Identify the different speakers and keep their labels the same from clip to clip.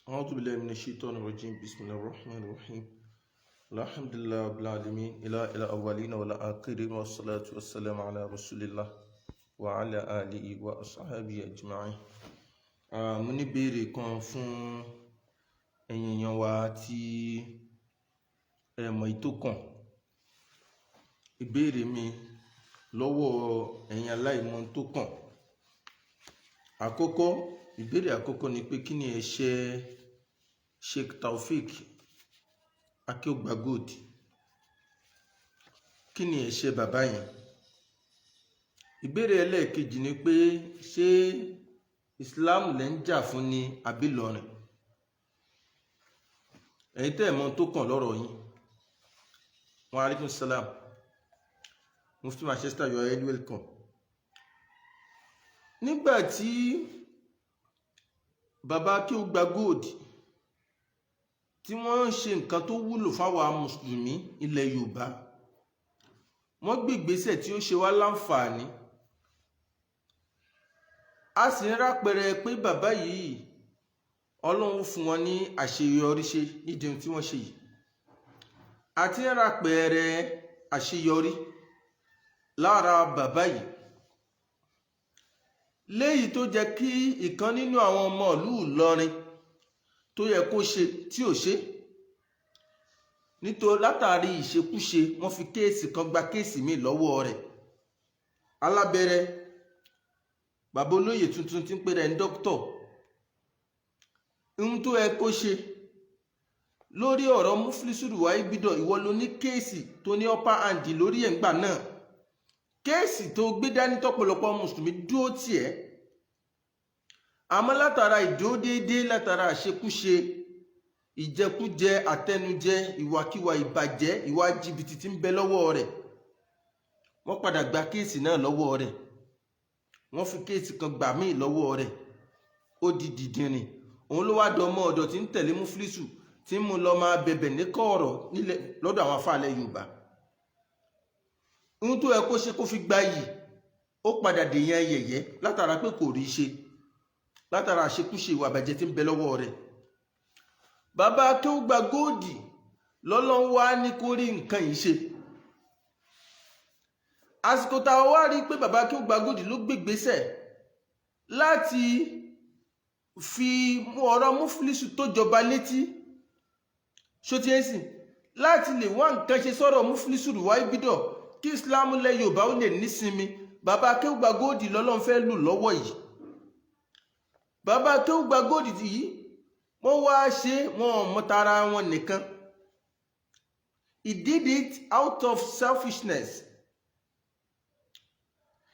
Speaker 1: أعوذ بالله من الشيطان الرجيم. بسم الله الرحمن الرحيم. الحمد لله رب العالمين، إلى الأولين والآخرين، والصلاة والسلام على رسول الله وعلى آله وأصحابه أجمعين. Mo ní béèrè kan fún ẹ̀yin èèyàn wa tí ẹ mọ̀ èyí tó kàn. Ìbéèrè mi lọ́wọ́ ẹ̀yin aláìmọ̀ tó kàn. Àkọ́kọ́, ìbéèrè àkọ́kọ́ ni pé, kí ni ẹ̀ṣẹ̀ Sheikh Taofeek Akeugbagold? Kí ni ẹ̀ṣẹ̀ bàbá yẹn? Ìbéèrè ẹlẹ́ẹ̀kejì ni pé, ṣé Islam lẹ́ ń jà fún ni àbí Ìlọrin? Ẹ̀yin tẹ́ ẹ̀ mọ̀ tó kàn lọ́rọ̀ yín. Wa alaikum salam. Mufti Manchester, you are welcome. Nígbà tí bàbá Akeugbagold tí wọ́n ń ṣe nǹkan tó wúlò fáwa mùsùlùmí ilẹ̀ Yorùbá, wọ́n gbé ìgbésẹ̀ tí ó ṣe wá láǹfààní, a sì ń rápẹrẹ pé bàbá yìí, Ọlọ́run fún wọn ní àṣeyọrí ṣe nídìí ohun tí wọ́n ṣe yìí. Àti ń rápẹrẹ àṣeyọrí lára bàbá yìí, léyìí tó jẹ́ kí ìkan nínú àwọn ọmọ ìlú Ìlọrin tó yẹ kó ṣe tí ò ṣe, nítorí látàrí ìṣekúṣe, wọ́n fi case kan gba case míì lọ́wọ́ rẹ̀. Alábẹ́rẹ́, bàbá olóyè tuntun tí ń pè rẹ̀ ní dókítọ̀, ohun tó yẹ kó ṣe lórí ọ̀rọ̀ Mufilisu Ruwaibidọ̀, ìwọ ló ní case tó ní upper hand lórí ẹ̀ ńgbà náà. Case tó gbé dání, tọ́pọ̀lọpọ̀ mùsùlùmí dúró tiẹ̀, àmọ́ látara ìdúró déédéé, látara àṣekúṣe, ìjẹkújẹ, àtẹnujẹ, ìwàkiwà, ìbàjẹ́, ìwà jìbìtì tí ń bẹ lọ́wọ́ rẹ̀, wọ́n padà gba case náà lọ́wọ́ rẹ̀. Wọ́n fi case kan gbà míì lọ́wọ́ rẹ̀. Ó di dìdìnrìn. Òun ló wá dọmọ ọ̀dọ̀ tí ń tẹ̀lé Mufilisu, tí ń mú lọ máa bẹ̀bẹ̀ ní kọ̀ọ̀rọ̀ nílẹ̀ lọ́dọ̀ àwọn afáàlẹ̀ Yorùbá. Ohun tó yẹ kó ṣe kó fi gba yìí, ó padà dèèyàn yẹ̀yẹ́ látara pé kò rí ṣe, látara àṣekúṣe, ìwà àbàjẹ́ tí ń bẹ lọ́wọ́ rẹ̀. Bàbá Akéwùgbà Góòdì lọ́lọ́run wá ní kó rí nǹkan yìí ṣe. Àsìkò tá a wá rí i pé bàbá Akéwùgbà Góòdì ló gbégbésẹ̀ láti fi ọ̀rọ̀ Mufilisu tó jọba létí ṣótíẹ́sì, láti lè wá nǹkan ṣe sọ̀rọ̀ Mufilisu Ruwaibidọ̀, kí Islam lẹ Yorùbá ó lè nísinmi, bàbá Akéwùgbà Góòdì lọ́lọ́run fẹ́ lù lọ́wọ́ yìí. Bàbá Akéwùgbà Góòdì yìí, wọ́n wá ṣe, wọn ò mọ tara wọn nìkan. He did it out of selfishness.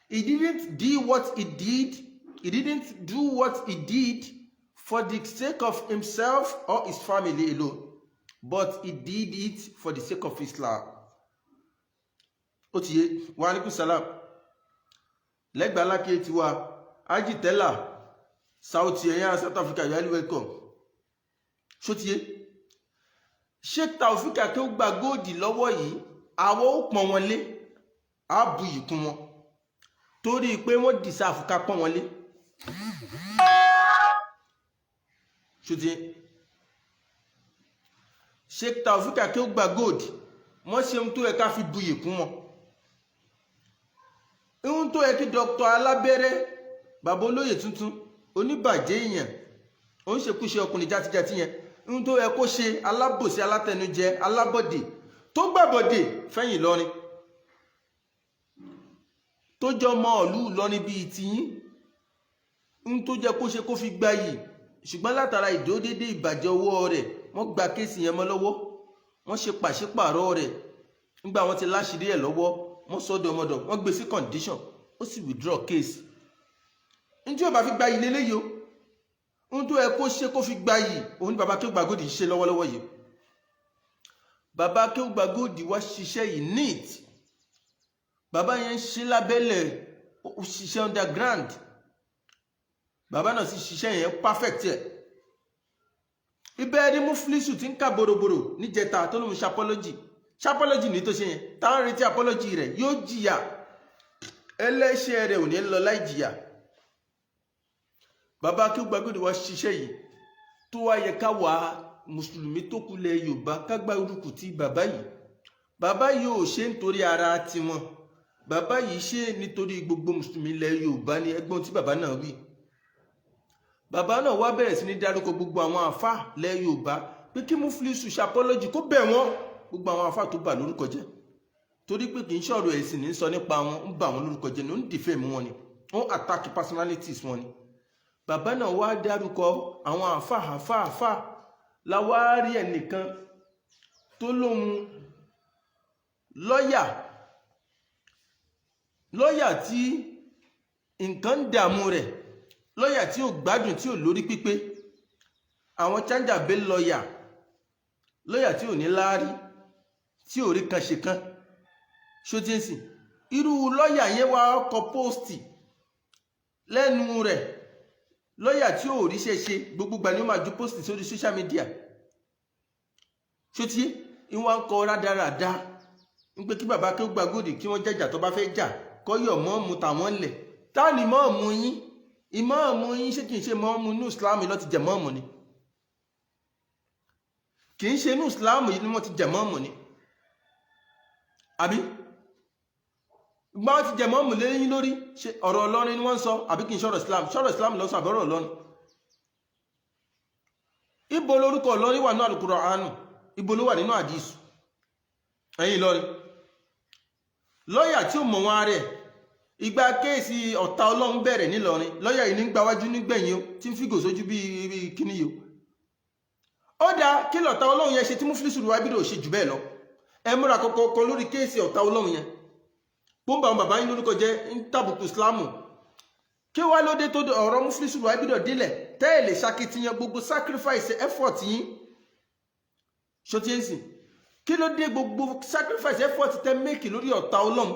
Speaker 1: He didn't do what he did, he didn't do what he did for the sake of himself or his family alone, but he did it for the sake of Islam. Ó ti yé. Wa alaikum salam. Lẹ́gbàá lákè tiwa, ajitẹ́là South, ẹ̀yà South Africa, you are welcome. Ṣó ti yé? Sheikh Taofeek Akeugba Gold lọ́wọ́ yìí, àwọn ó pọ́n wọn lé, á bu ìkún wọn, torí pé wọ́n deserve ká pọ́n wọn lé. Ṣó ti yé? Sheikh Taofeek Akeugba Gold, wọ́n ṣe ohun tó yẹ ká fi bu ìkún wọn. Ohun tó yẹ kí Dr. Alábẹ́rẹ́, bàbá olóyè tuntun, oníbàjẹ́ èèyàn, ó ń ṣekúṣe ọkùnrin játijàti yẹn, ohun tó yẹ kó ṣe, alábòsí, alátẹnujẹ, alábọ̀dé tó gbàbọ̀dé fẹ́yìn lọ́rin, tó jọ ọmọ ìlú Ìlọrin bíi tiyín, ohun tó jẹ́ kó ṣe kó fi gbayì, ṣùgbọ́n látara ìdódédé, ìbàjẹ́ ọwọ́ rẹ̀, wọ́n gba case yẹn mọ́ lọ́wọ́, wọ́n ṣe pàṣípààrọ̀ rẹ̀. Nígbà wọ́n ti láṣìírí ẹ̀ lọ́wọ́, wọ́n sọ́dọ̀ ọmọdọ̀, wọ́n gbé sí condition, ó sì withdraw case. Ní tí ó bá fi gbayì lélẹ́yìí o, ohun tó yẹ kó ṣe kó fi gbayì, òun ni bàbá Akéwùgbà Gold ṣe lọ́wọ́lọ́wọ́ yìí. Bàbá Akéwùgbà Gold wá ṣiṣẹ́ yìí neat. Bàbá yẹn ń ṣe lábẹ́lẹ̀, ó ṣiṣẹ́ underground. Bàbá náà sì ṣiṣẹ́ yẹn perfect ẹ̀. Ibẹ̀ ni Mufilisu ti ń kà bòròbòrò níjẹta tó lóun ṣe apology. Ṣe apology ní tó ṣe yẹn, táwọn retí apology rẹ̀, yóò jìyà. Ẹlẹ́ṣẹ̀ rẹ̀ ò ní lọ láì jìyà. Bàbá Akéwùgbà Gold wá ṣiṣẹ́ yìí. Tó wá yẹ káwa mùsùlùmí tó kulẹ̀ Yorùbá kágbá orúkù tí bàbá yìí. Bàbá yìí ò ṣe nítorí ara tiwọn, bàbá yìí ṣe nítorí gbogbo mùsùlùmí ilẹ̀ Yorùbá ni. Ẹgbọ́n tí bàbá náà wí, bàbá náà wá bẹ̀rẹ̀ sí ní dárúkọ gbogbo àwọn àfáà lẹ̀ Yorùbá pé kí Mufilisu ṣe apology, kó bẹ̀ wọ́n, gbogbo àwọn àfáà tó bà lórúkọ jẹ́, torí pé kì í ṣọ̀rọ̀ ẹ̀sìn ní sọ nípa wọn, ń bà wọn lórúkọ jẹ́ ni, ó ń defame wọn ni, ó ń attack personalities wọn ni. Bàbá náà wá dárúkọ àwọn àfáà, àfáà, àfáà. La wá rí ẹnìkan tó lóhun lọ́yà, lọ́yà tí nǹkan ń dààmú rẹ̀, lọ́yà tí ò gbádùn, tí ò lórí pípé, àwọn chanja bail lọ́yà, lọ́yà tí ò ní láárí, tí ò rí kan ṣe kan ṣótíǹsì. Irú lọ́yà yẹn wá kọ post lẹ́nu rẹ̀, lọ́yà tí ò ríṣẹ́ ṣe, gbogbo gbà ni ó máa ju post sórí social media. Ṣótí ìwọ̀n ń kọ rádaràda ń pé kí bàbá kí ó gba góòdì, kí wọ́n jẹ́jà tó bá fẹ́ jà, kọ́yọ̀ mọ́ọ̀mù tàwọn lẹ̀. Tá ni mọ́ọ̀mù yín? Ìmọ̀ọ̀mù yín, ṣé kì í ṣe mọ́ọ̀mù inú Islam ló ti jẹ̀ mọ́ọ̀mù ni? Kì í ṣe inú Islam yìí ni wọ́n ti jẹ̀ mọ́ọ̀mù ni, àbí gbọ́n ti jẹ̀ mọ́ọ̀mù lẹ́yìn lórí? Ṣe ọ̀rọ̀ Ọlọ́rin ni wọ́n ń sọ, àbí kì í ṣọ̀rọ̀ Islam? Ṣọ̀rọ̀ Islam ló sọ, àbọ̀rọ̀ Ọlọ́rin? Ibo lórúkọ Ọlọ́rin wà ní Al-Qur'anu? Ibo ló wà nínú àdìsù? Ẹ̀yin Ìlọrin, lọ́yà tí ó mọ̀ wọn rẹ̀, ìgbà case ọ̀tá Ọlọ́run bẹ̀rẹ̀ nílọrin, lọ́yà yìí ní gbáwájú nígbẹ̀yìn o, tí ń fìgò sójú bí kíní yìí o. Ó dáa, kí lọ̀tá Ọlọ́run yẹn ṣe tí Mufilisu Ruwaibidò ṣe jù bẹ́ẹ̀ lọ? Ẹ múra kọ́kọ́ lórí case ọ̀tá Ọlọ́run yẹn, pọ́ńbà àwọn bàbá yín lórúkọ jẹ́, ń tàbùkù Ìsìlámù. Kí wá ló dé tó ọ̀rọ̀ Mufilisu Ruwaibidò délẹ̀ tẹ́ẹ̀lẹ̀ ṣakitiyan, gbogbo sacrifice effort yín ṣọtíyẹ́sì? Kí ló dé gbogbo sacrifice effort tẹ́ make lórí ọ̀tá Ọlọ́run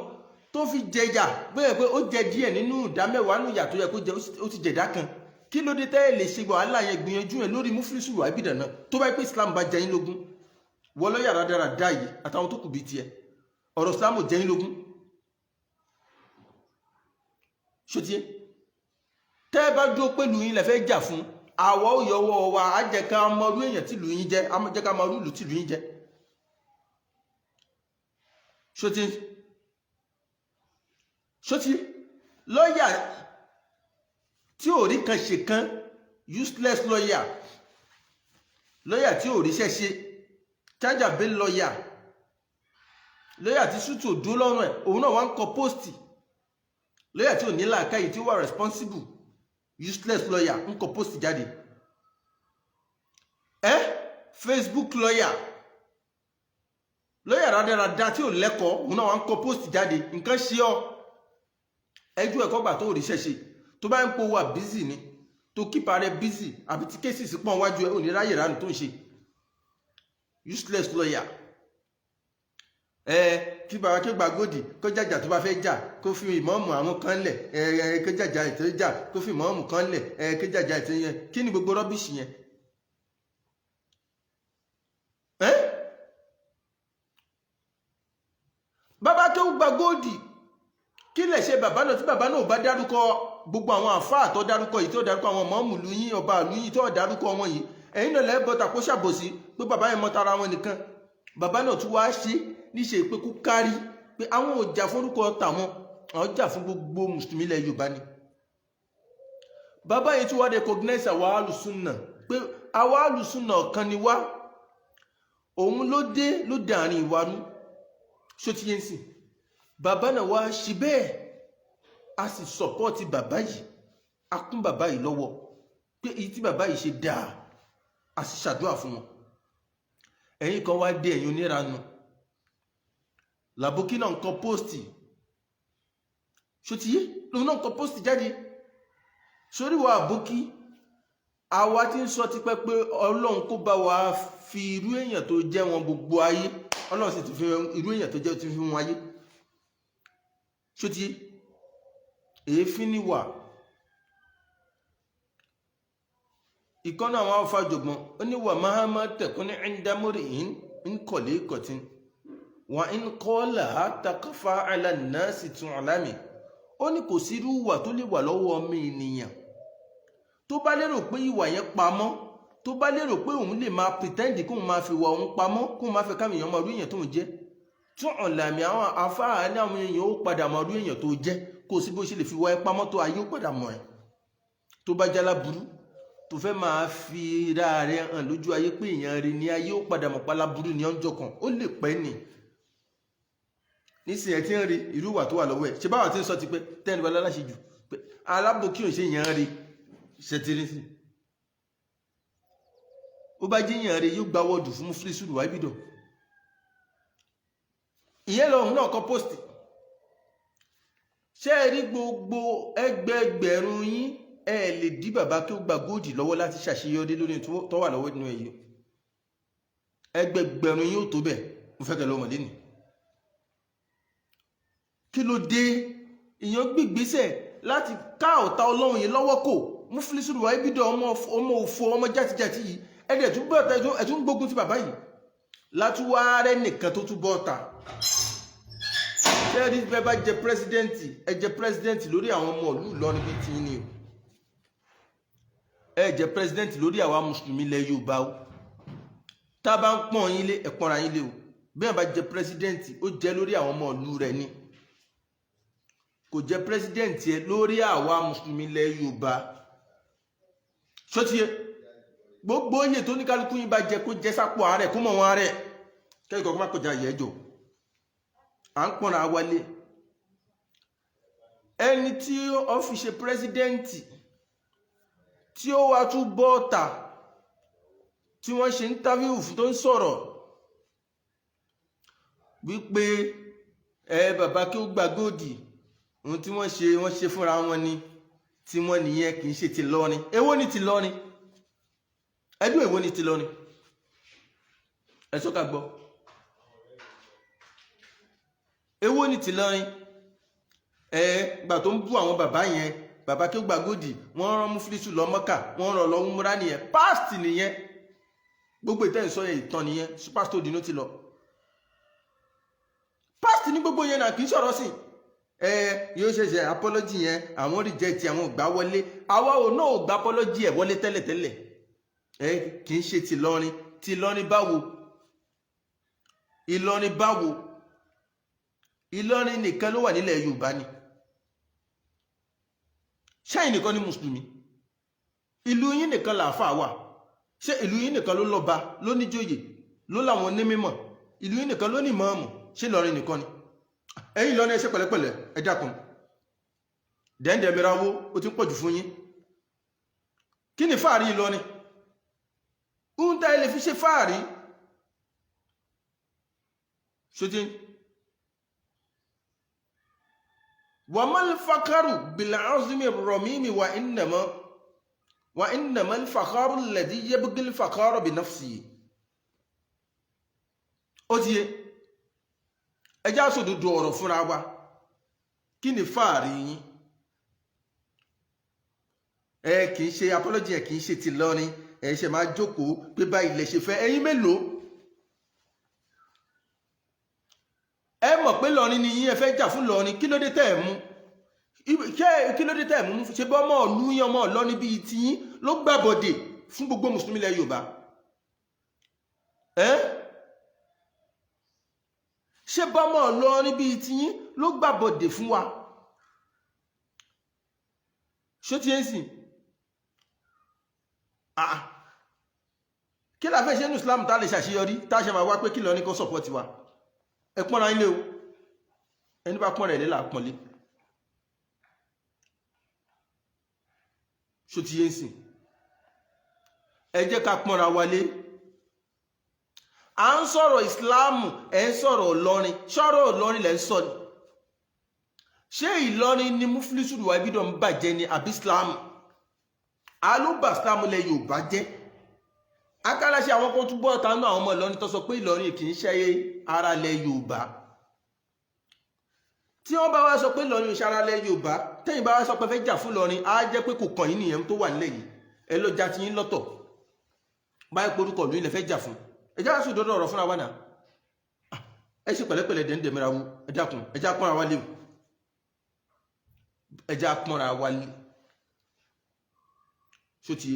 Speaker 1: tó fi jẹjà, bóyá pé ó jẹ díẹ̀ nínú ìdá mẹ́wàá nù ìyà tó yẹ kó jẹ, ó ti jẹ̀dá kan? Kí ló dé tẹ́ẹ̀ lè ṣe wàhálà yẹn, gbìyànjú yẹn lórí Mufilisu Ruwaibidò náà, tó bá pé Islam bá jẹ yín lógún? Wọ́n lọ́yà rádaràdá yìí àtàwọn tó kù bíi tiẹ̀, ọ̀rọ̀ Islam ò jẹ yín lógún. Ṣòtíyé tẹ́ ẹ bá dúró pẹ̀lú yín lẹ fẹ́ jà fún, àwọ̀ ó yọwọ́ wa, á jẹ́ ká mọ irú èèyàn tìlú yín jẹ́, á jẹ́ ká mọ irú ìlú tìlú yín jẹ́. Ṣòtíyé, ṣòtíyé, lọ́yà tí ò rí kan ṣe kan, useless lawyer, lọ́yà tí ò ríṣẹ́ ṣe, charger bail lawyer, lọ́yà tí sútù ò dúró lọ́rùn ẹ̀, òun náà wá ń kọ post. Lọ́yà tí ò ní làákàyè, tí ó wà responsible, useless lawyer, ń kọ post jáde. Ẹ Facebook lawyer, lọ́yà rádaràda tí ò lẹ́kọ̀ọ́, òun náà wá ń kọ post jáde. Nǹkan ṣe ọ́, ẹjọ́ ẹ̀kọ́ gbà tó ríṣẹ́ ṣe, tó bá ń po wà busy ni, tó keep ara ẹ busy, àbí tí cases pọ̀ wájú ẹ, ò ní ráyè ránù tó ń ṣe. Useless lawyer. Ẹ kí bàbá kí gba góòdì, kó jàjà tó bá fẹ́ jà, kó fi ìmọ̀ọ́mù àwọn kan lẹ̀. Ẹ kó jàjà ètò jà, kó fi ìmọ̀ọ́mù kan lẹ̀. Ẹ kó jàjà ètò yẹn. Kí ni gbogbo rubbish yẹn? Ẹ bàbá tó gba góòdì, kí lè ṣe bàbá náà tí bàbá náà ò bá dárúkọ gbogbo àwọn àfáà tó dárúkọ yìí, tó dárúkọ àwọn mọ́ọ̀mù ìlú yín, ọba ìlú yín, tó dárúkọ wọn yìí, ẹ̀yin náà lẹ́bọ̀tà kó ṣàbòsí pé bàbá yẹn mọ tara wọn nìkan. Bàbá náà tún wáá ṣe níṣe pé kó kárí pé àwọn ò jà forúkọ tàwọn, àwọn jà fún gbogbo mùsùlùmí ilẹ̀ Yorùbá ni. Bàbá yìí tún wá recognize àwa alùsùnà, pé àwa alùsùnà kan ni wá. Òun ló dé, ló dàrin ìwarú ṣótiyẹ́nsì. Bàbá náà wá ṣe bẹ́ẹ̀, a sì support bàbá yìí, a kún bàbá yìí lọ́wọ́ pé èyí tí bàbá yìí ṣe dáa, a sì ṣàdúrà fún wọn. Ẹ̀yin kan wá dé, ẹ̀yin oníranu làbókí náà ń kọ post. Ṣótiyé lòun náà ń kọ post jáde sórí wa. Àbókí, àwa tí ń sọ tipẹ́ pé Ọlọ́run kó bá wa fi irú èèyàn tó jẹ́ wọn gbogbo ayé, Ọlọ́run sì ti fi irú èèyàn tó jẹ́ ti fi wọn ayé. Ṣótiyé èéfín ni wà. Ìkọ́nà àwọn afájọgbọ́n ó ní wà mahama tẹ̀kún ní ẹ̀ńdámórì yìí ń kọ̀lé kọ̀tín wà ń kọ́ làá takọ́fà alánàásì tún àlámì. Ó ní kò sí irú ìwà tó lè wà lọ́wọ́ ọmọ ènìyàn tó bá lérò pé ìwà yẹn pamọ́ Tó bá lérò pé òun lè máa pretend, kóun máa fi wà òun pamọ́, kóun máa fẹ́ káwọn èèyàn máa rí èèyàn tóun jẹ́, tún ọ̀làmì àwọn afáà ní àwọn èèyàn ó padà máa rí èèyàn tó jẹ́. Kó sí bó ṣe lè fi wá ẹ pamọ́ tó, ayé ó padà mọ̀ ẹ́. Tó bá jálá burú tó fẹ́ máa fi ra rẹ̀ hàn lójú ayé pé èèyàn rẹ̀ ní, ayé ó padà mọ̀ pálá burú ní ọjọ́ kan. Ó lè pẹ́ nì nísìnyí. Ẹ ti ń rí irú ìwà tó wà lọ́wọ́ ẹ̀ ṣe báwa ti ń sọ ti pé tẹ́ni wọlé aláṣẹ jù pé alábòkí ò ṣe èèyàn rí ṣe ti rí sí. Ó bá jẹ́ èèyàn rí, yóò gba wọ́ọ̀dù fún Muflisu Wáíbìdọ̀. Ìyẹn lọ, òun náà kọ post. Ṣé ẹ rí gbogbo ẹgbẹẹgbẹ̀rún yín, ẹ lè dí bàbá kí ó gba góòdì lọ́wọ́ láti ṣàṣeyọrí lórí tó wà lọ́wọ́ nínú ẹ̀yọ. Ẹgbẹẹgbẹ̀rún yín ò tó bẹ́ẹ̀. Mo fẹ́ kẹ́ lọ́mọdé nì. Kí ló dé? Èèyàn gbígbésẹ̀ láti ká ọ̀tá Ọlọ́run yìí lọ́wọ́ kò Muflisu Wáíbìdọ̀, ọmọ òfò, ọmọ játijàti yìí. Ẹ̀dẹ̀ tún bọ́ ẹ̀tún gbógun ti bàbá yìí látúwárẹ́ nìkan tó tún bọ́ ọ̀tá. Ṣẹ́ẹ́rí, bẹ́ẹ̀ bá jẹ president, ẹ jẹ president lórí àwọn ọmọ ìlú Ìlọrin bíi tí ní o. Ẹ jẹ president lórí àwa mùsùlùmí ilẹ̀ Yorùbá o. Tá a bá ń pọ́n yín lé, ẹ pọ́nra yín lé o. Bí wọ́n bá jẹ president, ó jẹ lórí àwọn ọmọ ìlú rẹ̀ ni, kò jẹ president yẹ lórí àwa mùsùlùmí ilẹ̀ Yorùbá. Ṣọ́tìyẹ gbogbo oyè tó ní kálukú yín bá jẹ, kó jẹ sápò ààrẹ, kó mọ̀ wọn ààrẹ kẹ́kọ̀ọ́, kó má kọjá yẹ́jọ́. À ń pọ́nra wálé. Ẹni tí ó fi ṣe president, tí ó wá tún bọ́ọ̀tà, tí wọ́n ṣe interview fún, tó ń sọ̀rọ̀ wípé ẹ bàbá kí ó gba góòdì, ohun tí wọ́n ṣe, wọ́n ṣe fúnra wọn ni, tí wọ́n nìyẹn, kì í ṣe ti lọ́rin. Èwo ni ti lọ́rin? Ẹdún, èwo ni ti lọ́rin? Ẹ sọ́ka gbọ́. Èwo ni ti lọ́rin? Ẹ gbà tó ń bú àwọn bàbá yẹn, bàbá kí ó gba góòdì, wọ́n rán Muflisu lọ Mọ́kà, wọ́n rán lọ múra nìyẹn. Past nìyẹn. Gbogbo ìtẹ́ ìsọ yẹn, ìtàn nìyẹn. Superstore dínú ti lọ, past ní gbogbo yẹn náà, kì í sọ̀rọ̀ sí ẹ. Yóò ṣẹ̀ṣẹ̀ apology yẹn, àwọn reject, àwọn ò gbà wọlé. Àwa ò náà ò gba apology ẹ̀ wọlé tẹ́lẹ̀tẹ́lẹ̀. Ẹ kì í ṣe ti Ìlọrin. Ti Ìlọrin báwo? Ìlọrin báwo? Ìlọrin nìkan ló wà nílẹ̀ Yorùbá ni? Ṣẹ́yìn nìkan ní mùsùlùmí? Ìlú yín nìkan làáfà wà? Ṣé ìlú yín nìkan ló lọ́ba, ló níjòyè, ló láwọn onímọ̀? Ìlú yín nìkan ló ní ìmáàmù? Ṣé Ìlọrin nìkan ni? Ẹ̀yin Ìlọrin, ẹ ṣe pẹ̀lẹ́pẹ̀lẹ́, ẹ dákun. Dẹ́ndẹ̀ mìíràn wo, ó ti ń pọ̀jù fún yín. Kí ni fáàrí Ìlọrin ń tá ẹ lè fi ṣe fáàrí? Ṣótí wàmálfàkàrù bìlàázùmí rọ̀mímì wà ìnàmọ́ fàkàrù lẹ̀dí yẹ́bùgìl fàkàrù bí náfsì. Ó ti yé, ẹjá sòdodo ọ̀rọ̀ fúnra wa. Kí ni fáàrí yín? Ẹ kì í ṣe apology, ẹ kì í ṣe ti lọ́rin. Ẹ ṣe máa jókòó pé báyìí lẹ ṣe fẹ́. Ẹ̀yin mélòó? Ẹ mọ̀ pé lọ́rin ni yín, ẹ fẹ́ jà fún lọ́rin. Kí ló dé tẹ́ ẹ̀ mú? Kí ló dé tẹ́ ẹ̀ mú? Ṣe bọ́ ọmọ ìlú yín, ọmọ Ìlọrin bíi tiyín ló gbàbọ̀dè fún gbogbo mùsùlùmí ilẹ̀ Yorùbá? Ẹ ṣé bọ́mọ Ìlọrin bíi tiyín ló gbàbọ̀dè fún wa? Ṣó ti ń sìn? Ah, kí la fẹ́ ṣe ní Islam tá lè ṣàṣeyọrí, tá ṣe máa wá pé kí lọ ní kó support wa? Ẹ pọ́nra yín lé o. Ẹni bá pọ́nra ẹ̀ lé là á pọ́nlé. Ṣó ti yé ń sìn? Ẹ jẹ́ ká pọ́nra wa lé. À ń sọ̀rọ̀ ìsìláàmù, ẹ̀ ń sọ̀rọ̀ Ìlọrin. Sọ̀rọ̀ Ìlọrin lẹ̀ ń sọ ni? Ṣé Ìlọrin ni Muflisu Wáíbìdọ̀ ń bàjẹ́ ni àbí ìsìláàmù? Alóbà ìsìláàmù lẹ Yorùbá jẹ́. Akálàṣe àwọn kan túbọ̀ tánú àwọn ọmọ Ìlọrin tó sọ pé Ìlọrin kì í ṣe ara lẹ Yorùbá. Tí wọ́n bá wá sọ pé Ìlọrin ò ṣe ara lẹ Yorùbá, tẹ́yìn bá wá sọ pé fẹ́ jà fún Ìlọrin, á jẹ́ pé kò kàn yín nìyẹn tó wà nílẹ̀ yìí. Ẹ lọ jà tiyín lọ́tọ̀. Báyìí porúkọ ìlú ilẹ̀ fẹ́ jà fún, ẹ já sùn dọ́dọ̀ ọ̀rọ̀ fúnra wa náà. Ẹ ṣe pẹ̀lẹ́pẹ̀lẹ́, dẹ́ndẹ̀ mẹ́ra wo. Ẹ dákun, ẹ já pọ́nra wa lé o. Ẹ já pọ́nra wa lé. Ṣó ti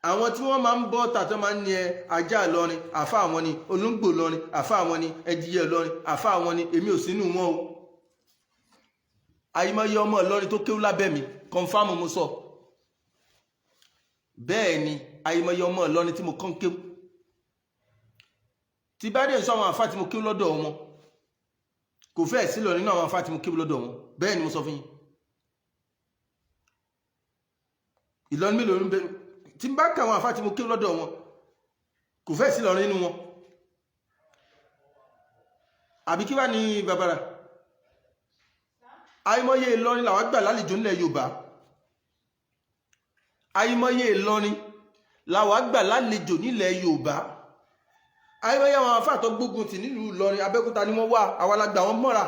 Speaker 1: Àwọn tí wọ́n máa ń bọ́ tàtọ́ máa ń ní ẹ ajá Ìlọrin, àfa àwọn ni olóńgbò Ìlọrin, àfa àwọn ni ẹdìyẹ Ìlọrin, àfa àwọn ni. Èmi ò sínú wọn o. Àyìnbáyé ọmọ Ìlọrin tó kéwú lábẹ́ mi, confirm mo sọ bẹ́ẹ̀ ni. Àyìnbáyé ọmọ Ìlọrin tí mo kàn kéwú, tí bá dé sọ àwọn àfa tí mo kéwú lọ́dọ̀ wọn, kò fẹ́ẹ̀ sílọ nínú àwọn àfa tí mo kéwú lọ́dọ̀ wọn. Bẹ́ẹ̀ ni mo sọ fún yín. Ìlọrin mélòó ń bẹ tí n bá ka àwọn àfa tí mo kéwú lọ́dọ̀ wọn, kò fẹ́ẹ̀ sílọ nínú wọn. Àbí kí wá ní bàbàrà? Àìmọye Ìlọrin làwọn gbà lálejò nílẹ̀ Yorùbá. Àìmọye Ìlọrin làwọn gbà lálejò nílẹ̀ Yorùbá. Àìmọye àwọn àfáà tó gbógun tì nílùú Ìlọrin, Abẹ́òkúta ni wọ́n wà, àwa la gbà wọ́n mọ́ra.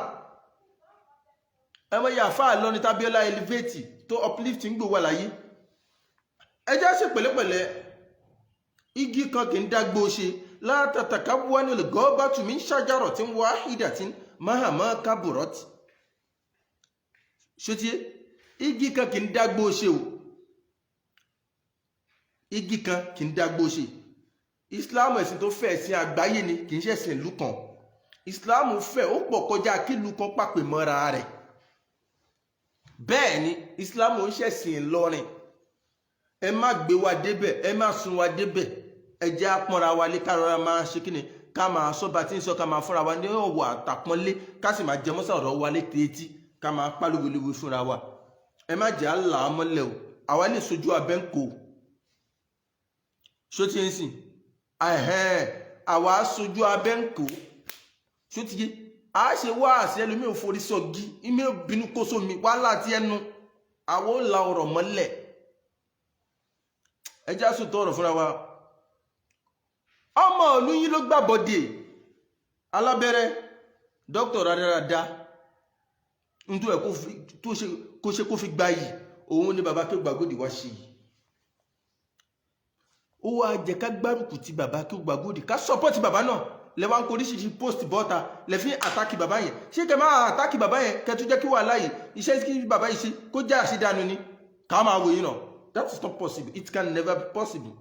Speaker 1: Àìmọye àfáà Ìlọrin tábíọ́lá elevate tó uplift ń gbò wà láyé. Ẹ jẹ́ ṣe pẹ̀lẹ́pẹ̀lẹ́. Igi kan kì í dágbó ṣe látàtàkà wà nílẹ̀ gọ́ọ́bà tùmí ń ṣàjàrọ̀ tí ń wá ìdàtí mahama kaburọ́tì ṣótíé. Igi kan kì í dágbó ṣe o, igi kan kì í dágbó ṣe. Islam, ẹ̀sìn tó fẹ̀, ẹ̀sìn àgbáyé ni, kì í ṣe ẹ̀sìn ìlú kan. Islam fẹ̀, ó pọ̀ kọjá kílùú kan pàpè mọ́ra rẹ̀. Bẹ́ẹ̀ ni, Islam ń ṣẹ̀sìn Ìlọrin. Ẹ má gbé wa débẹ̀, ẹ má sun wa débẹ̀. Ẹ jẹ́ àpọ́nra wa lé, ká rọra máa ṣe kíni, ká máa sọ bá tí ń sọ, ká máa fúnra wa ní ọ̀wọ̀ àtàpọ́nlé, ká sì máa jẹmọ́sà ọ̀rọ̀ wa létí etí, ká máa pálówelewe fúnra wa. Ẹ má jẹ́ àlà mọ́lẹ̀ o. Àwa lè sojú abẹ́ ń kó ṣó ti ń sìn. Àwa sojú abẹ́ ń kó ṣó ti yé. A ṣe wá àṣẹ ẹlòmíì ò forí sọgí, ìmí ò bínú kó sómi wàhálà ti ẹnu. Àwọn ò la ọ̀rọ̀ mọ́lẹ̀. Ẹ já sòtọ́ ọ̀rọ̀ fúnra wa. Ọmọ ìlú yín ló gbàbọ̀dè alábẹ́rẹ́ dókítà rádaràda nítorí ẹ̀ kó ṣe kó fi gba yìí. Òun ni bàbá Akéwùgbàgòdì wá ṣe yìí. Ó wá jẹ́ ká gbárùkù ti bàbá Akéwùgbàgòdì, ká support bàbá náà. Lẹ́wọ́n kó oríṣiríṣi post bọ́ta lẹ́fín attack bàbá yẹn. Ṣé kẹ máa attack bàbá yẹn, kẹ tún jẹ́ kí wàhálà yìí, iṣẹ́ kí bàbá yìí ṣe kó jẹ́ àṣìdànù ni ká máa wò yín náà? That is not possible. It can never be possible.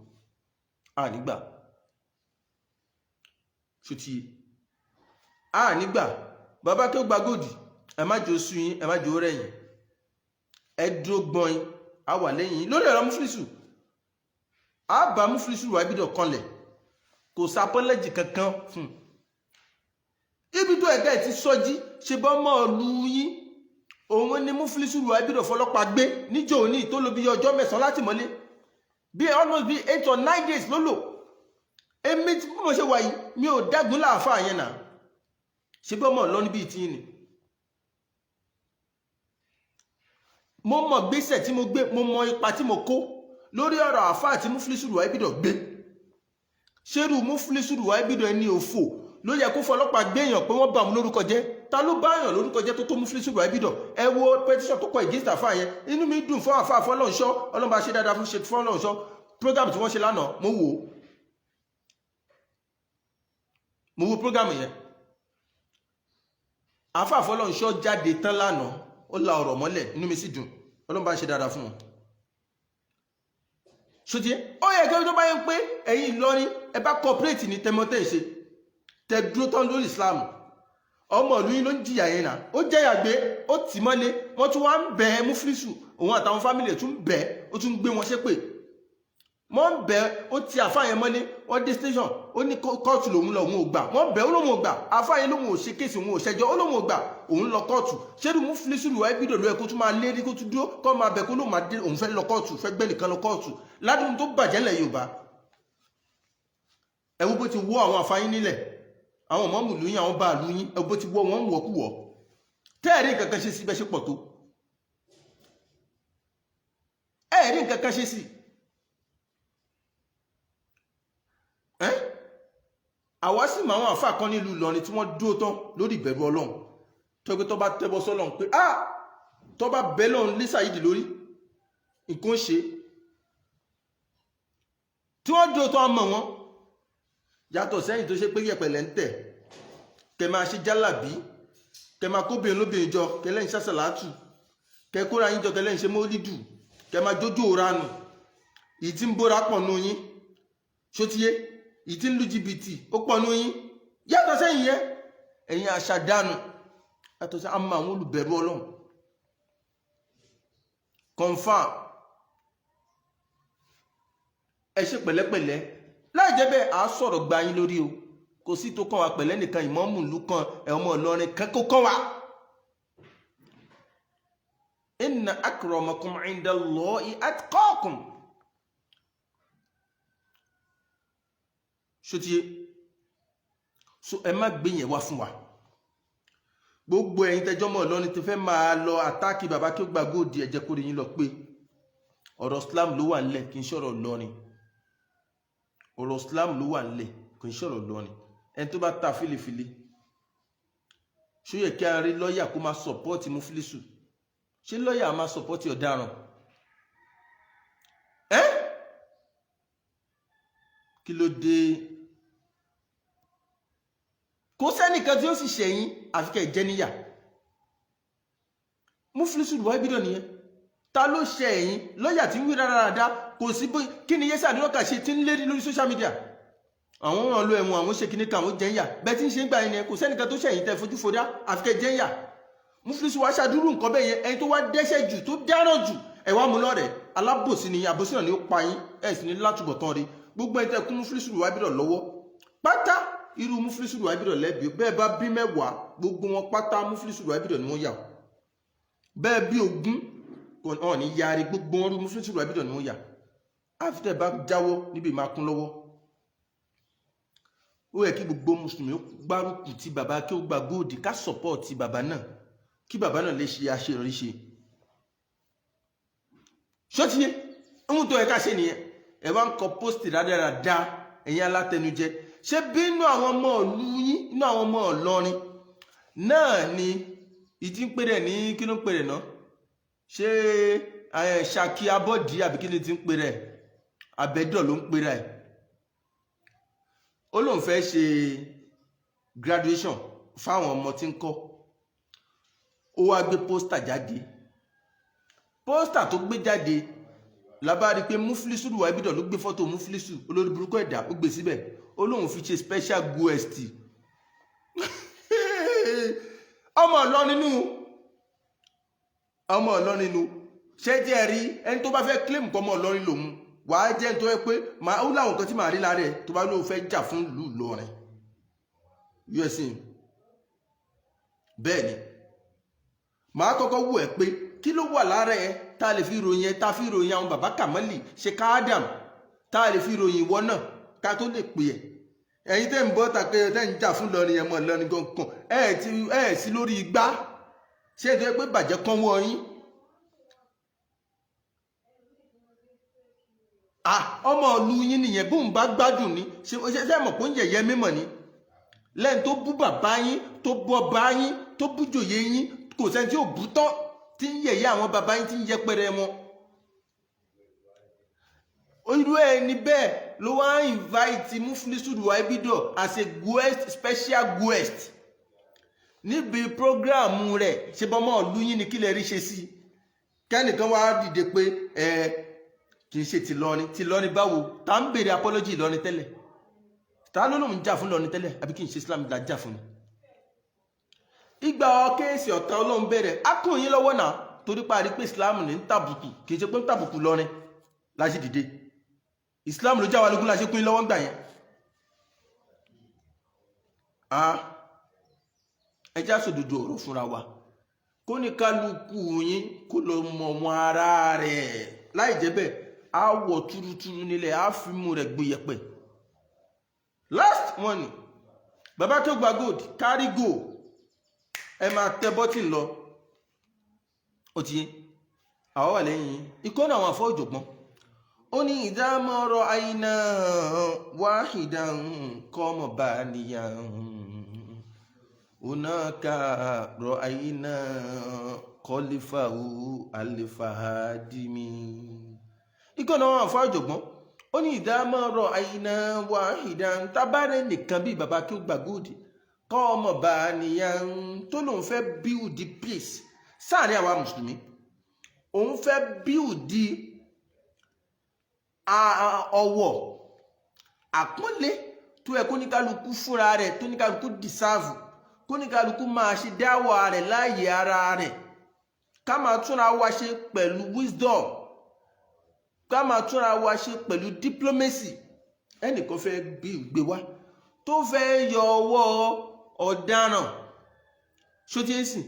Speaker 1: A nígbà ṣùtì, a nígbà. Bàbá Akéwùgbàgòdì, ẹ má jẹ́ oṣù yín, ẹ má jẹ́ orẹ́yìn, ẹ dúró gbọ́n yín. A wà lẹ́yìn yín lórí ọ̀rọ̀ Muflisu. A bá Muflisu wà gbídọ̀ kanlẹ̀, kò sápọ́lẹ́jì kankan fún un. Ibi tó ẹ̀gá ẹ̀ ti sọjí ṣe bọ́ mọ́ ọ̀lú yín, òun ni Muflisu wà gbídọ̀ fọlọ́pàá gbé níjọ́ òní, tó lò bí ọjọ́ 9 láti mọ́lé, bí almost bí 8 or 9 days ló lò. Èmi tí mo ṣe wà yìí, mi ò dágun láàfáà yẹn náà. Ṣe bọ́ mọ̀ lọ níbi ìtìyín ni. Mo mọ̀ gbésẹ̀ tí mo gbé, mo mọ ipa tí mo kó lórí ọ̀rọ̀ àfáà tí Muflisu Ruwaibidọ̀ gbé. Ṣerú Muflisu Ruwaibidọ̀ ẹni òfò ló yẹ kó fọlọ́pàá gbéyàn pé wọ́n bá òun lórúkọ jẹ́? Ta ló bá yàn lórúkọ jẹ́ tó tó Muflisu Ruwaibidọ̀? Ẹ wo petition tó kọ against àfáà yẹn. Inú mi dùn fún àfáà Fọlọ́runṣọ́. Ọlọ́mọba ṣe dáadáa fún ṣe Fọlọ́runṣọ́. Program tí wọ́n ṣe lánàá, mo wò ó, mo wo program yẹn. Àfáà Fọlọ́runṣọ́ jáde tán lánàá, ó la ọ̀rọ̀ mọ́lẹ̀, inú mi sì dùn. Ọlọ́run bá ṣe dáadáa fún wọn. Ṣòtí ó yẹ kí tó bá yẹn pé ẹ̀yin Ìlọrin, ẹ bá cooperate ní tẹmọtẹ́ ṣe tẹ dúró tán lórí Islam. Ọmọ ìlú yín ló ń jìyà yẹn náà, ó jẹ́yà gbé, ó tì mọ́lé, wọ́n tún wá ń bẹ̀ ẹ́. Muflisu, òun àtàwọn family ẹ̀ tún bẹ̀ ẹ́, ó tún gbé wọn ṣépè. Wọ́n ń bẹ̀, ó ti àfáà yẹn mọ́lé. Wọ́n dé station, ó ní kóòtù lòun lọ, òun ò gbà. Wọ́n bẹ̀, ó lóun ò gbà. Àfáà yẹn lóun ò ṣe case, òun ò ṣẹjọ́, ó lóun ò gbà, òun lọ kóòtù. Ṣé Muflisu Ruwaibidọ̀ ló yẹ kó tún máa lérí, kó tún dúró, kó máa bẹ̀, kó lóun máa dé, òun fẹ́ lọ kóòtù, fẹ́ gbẹ́ nìkan lọ kóòtù ládùn tó bàjẹ́ lẹ̀ Yorùbá? Ẹ wo bó ti wọ́ àwọn àfáyín nílẹ̀, àwọn mọ́mù lù yín, àwọn bá lù yín. Ẹ wo bó ti wọ́ wọn wọ̀kúwọ̀, tẹ́ẹ̀rí nǹkan kan ṣe sí bẹ́ẹ̀ ṣe pọ̀ tó. Ẹ̀ẹ́rí nǹkan kan ṣe sí ẹ́. Àwa sì mọ àwọn àfáà kan nílùú Ìlọrin tí wọ́n dúró tán lórí ìbẹ̀rù Ọlọ́run, tó pé tó bá tẹ́bọ sọ́lọ́run pé ah, tó bá bẹ́ lọ́run lé Saheed lórí nǹkan ṣe, tí wọ́n dúró tán mọ̀ wọ́n. Yàtọ̀ sẹ́yìn tó ṣe pé yẹ̀pẹ̀lẹ̀ ń tẹ̀, kẹ máa ṣe jálàbí, kẹ máa kóbìnrin lóbìnrin jọ, kẹ lẹ́yìn ṣàṣàlátù, kẹ kóra yín jọ, kẹ lẹ́yìn ṣe mólídù, kẹ máa jójó ranù. Ìyí tí ń bóra pọ̀ nù yín, ṣótiyé, ìyí tí ń lu jìbìtì ó pọ̀ nù yín. Yàtọ̀ sẹ́yìn yẹn, ẹ̀yin àṣàdánù, yàtọ̀ sí àmọ́ àwọn olùbẹ̀rù Ọlọ́run. Confam, ẹ ṣe pẹ̀lẹ́pẹ̀lẹ́. Láì jẹ́ bẹ́ẹ̀, à á sọ̀rọ̀ gba yín lórí o. Kò sí tó kàn wá pẹ̀lẹ́ nìkan, ìmọ̀ọ́mù ìlú kan, ẹ̀ ọmọ Ìlọrin kan kó kàn wá. Inna akramakum inda Allahi atqakum. Ṣótiyé so, ẹ má gbé yẹn wá fún wa. Gbogbo ẹ̀yin tẹjọ́ mọ́ Ìlọrin tó fẹ́ máa lọ àtáàkì bàbá kí ó gba góòdì, ẹ̀jẹ̀ kórè yín lọ pé ọ̀rọ̀ Islam ló wà nílẹ̀, kì í ṣọ̀rọ̀ Ìlọrin. Ọ̀rọ̀ Islam ló wà nílẹ̀, kì í ṣọ̀rọ̀ Ìlọrin. Ẹni tó bá ta fílifíli, ṣó yẹ kí a rí lọ́ọ̀yà kó máa sọ̀pọ́ọ̀tì Mufilisu? Ṣé lọ́ọ̀yà máa sọ̀pọ́ọ̀tì ọ̀daràn? Ẹ́ kí ló dé? Kò sẹ́nìkan tí ó sì ṣẹ̀yìn àfi kẹ́ ẹ̀ jẹ́ níyà. Mufilisu wáyé bídọ̀ nìyẹn. Ta ló ṣe ẹ̀yìn lọ́ọ̀yà tí ń wí rárára? Kò sí bó kí ni yẹ́sà àdúrà ṣe tí ń lérí lórí social media. Àwọn wọn lo ẹ̀wọ̀n, àwọn ṣe kíní kan, àwọn jẹ́ ń yà bẹ́ẹ̀ tí ń ṣe ń gbà yẹn. Kò sẹ́nìkan tó ṣẹ̀yìn tẹ́ fojú fodá àfi kẹ́ jẹ́ ń yà. Mufilisu wá ṣàdúrú nǹkan bẹ́ẹ̀ yẹn. Ẹni tó wá dẹ́ṣẹ̀ jù, tó dáràn jù, ẹ̀ wá mú lọ́rẹ̀. Alábòsí ni, àbòsí náà ni ó pa yín, ẹ̀ sì ní látúbọ̀tán rí. Gbogbo ẹni tẹ́ kún Mufilisu wá bídọ̀ lọ́wọ́ pátá, irú Mufilisu wá bídọ̀ lẹ́bi. Bẹ́ẹ̀ bá bí 10, gbogbo wọn pátá Mufilisu wá bídọ̀ ni wọ́n yà. Bẹ́ẹ̀ bí 20, wọn ní yarí. Gbogbo wọn rú Mufilisu wá bídọ̀ ni wọ́n yà. Àfi tẹ́ bá jáwọ́ níbi ìmákún lọ́wọ́. Ó yẹ kí gbogbo mùsùlùmí gbárùkù ti bàbá kí ó gba góòdì, ká sọpọ́ọ̀tì bàbá náà, kí bàbá náà lè ṣe àṣeyọrí ṣe. Ṣótiyé, ohun tó yẹ ká ṣe nìyẹn. Ẹ wá ń kọ pósìtì rádaràda, ẹ̀yin alátẹnujẹ. Ṣé bí inú àwọn ọmọ ìlú yín, inú àwọn ọmọ Ìlọrin náà ni ìdí ń pè rẹ̀ ní kí ló ń pè rẹ̀ náà? Ṣé Ṣàkí Abọ́dí àbí kí ni ti ń pè rẹ̀? Abẹ́dọ̀ ló ń pè rẹ̀. Ó lóun fẹ́ ṣe graduation fáwọn ọmọ tí ń kọ́. Ó wá gbé pósítà jáde. Pósítà tó gbé jáde, lábá rí i pé Mufilisu Wábídọ̀ ló gbé fọ́tò Mufilisu, olórí burúkú ẹ̀dá, ó gbé síbẹ̀. Ó lóun fi ṣe special guest. Ọmọ Ìlọrin nínú, ọmọ Ìlọrin nínú. Ṣé jẹ́ rí ẹni tó bá fẹ́ claim kọ́ ọmọ Ìlọrin lòun, wàá jẹ́ nítorí pé màá ó láwọn nǹkan tí màá rí lára ẹ̀ tó bá lóun fẹ́ jà fún ìlú Ìlọrin usc. Bẹ́ẹ̀ ni, màá kọ́kọ́ wù ẹ́ pé kí ló wà lára ẹ tá a lè fi ròyìn ẹ, tá a fi ròyìn àwọn bàbá Kàmọ́lì ṣe káádàm, tá a lè fi ròyìn ìwọ náà ká tó lè pè ẹ́. Ẹ̀yin tẹ́ ń bọ́ tàpé tẹ́ ń jà fún Ìlọrin, ẹ̀ mọ̀ Ìlọrin gangan, ẹ̀ ti ẹ̀ sí lórí igbá. Ṣé ẹ tó yẹ pé bàjẹ́ kán wọ́ yín? Ọmọ ìlú yín nìyẹn. Bóun bá gbádùn ni, ṣe ṣe mọ̀ pé ń yẹ̀yẹ́ mímọ̀ ni lẹ́yìn tó bú bàbá yín, tó bú ọba yín, tó bú jòyè yín. Kò sẹ́ni tí ò bú tán, tí ń yẹ̀yẹ́ àwọn bàbá yín, tí ń yẹpẹrẹ wọn. Irú ẹni bẹ́ẹ̀ ló wá ń invite Mufilisu Wábídọ̀ as a guest, special guest níbi prógráàmù rẹ̀. Ṣe bọ́mọ ìlú yín ni? Kí lè rí ṣe sí kẹ́nìkan wá dìde pé ẹ kì í ṣe tìlọrin? Tìlọrin báwo? Tá ń béèrè apology Ìlọrin tẹ́lẹ̀? Ta ló lóun jà fún Ìlọrin tẹ́lẹ̀? Àbí kì í ṣe Islam la jà fún ni? Ìgbà kéèsì ọ̀tá Ọlọ́run bẹ̀rẹ̀, á kún yín lọ́wọ́ náà, torí pa àrí pé Islam ní ń tàbùkù. Kì í ṣe pé ń tàbùkù lọrin la ṣe dìde. Islam ló já wa lógún la ṣe kún yín lọ́wọ́ ń gbà yẹn. Ẹ já sòdodo ọ̀rọ̀ fúnra wa, kó ní kálukú yín kó lọ mọ̀ wọn ara rẹ̀. Láì jẹ́ bẹ́ẹ̀, á wọ̀ túrútúrú nílẹ̀, á fi mú rẹ̀ gbóyẹ̀pẹ̀. Last one ni bàbá tó gba gold, carry go. Ẹ máa tẹ bọ́tìn lọ. Ó ti yé àwọn wà lẹ́yìn yín. Ikọ́ náà, àwọn àfọ́ òjògbọ́n, ó ní ìdámọ̀rọ̀ àìná wáhìdàn kọ́mọ̀ bá níyàn onáka rọ àìná kọlífàwù àlefàhádìmí. Ikọ́ náà, àwọn àfọ́ òjògbọ́n, ó ní ìdámọ̀rọ̀ àìná wáhìdàn, tábàárẹ̀ nìkan bíi bàbá kí ó gbà góòdì kọ́ ọmọ bá níyàn, tó lòun fẹ́ build peace sáàrin àwa mùsùlùmí, òun fẹ́ build Ọ̀wọ̀ àpọ́nlé tó yẹ kóníkálukú fúnra rẹ̀, tó níkálukú deserve, kóníkálukú máa ṣe dáwà rẹ̀ láàyè ara rẹ̀, ká máa túnra wa ṣe pẹ̀lú wisdom, ká máa túnra wa ṣe pẹ̀lú diplomacy. Ẹnìkan fẹ́ gbé wá tó fẹ́ yọ ọwọ́ ọ̀daràn ṣótíẹ́sì,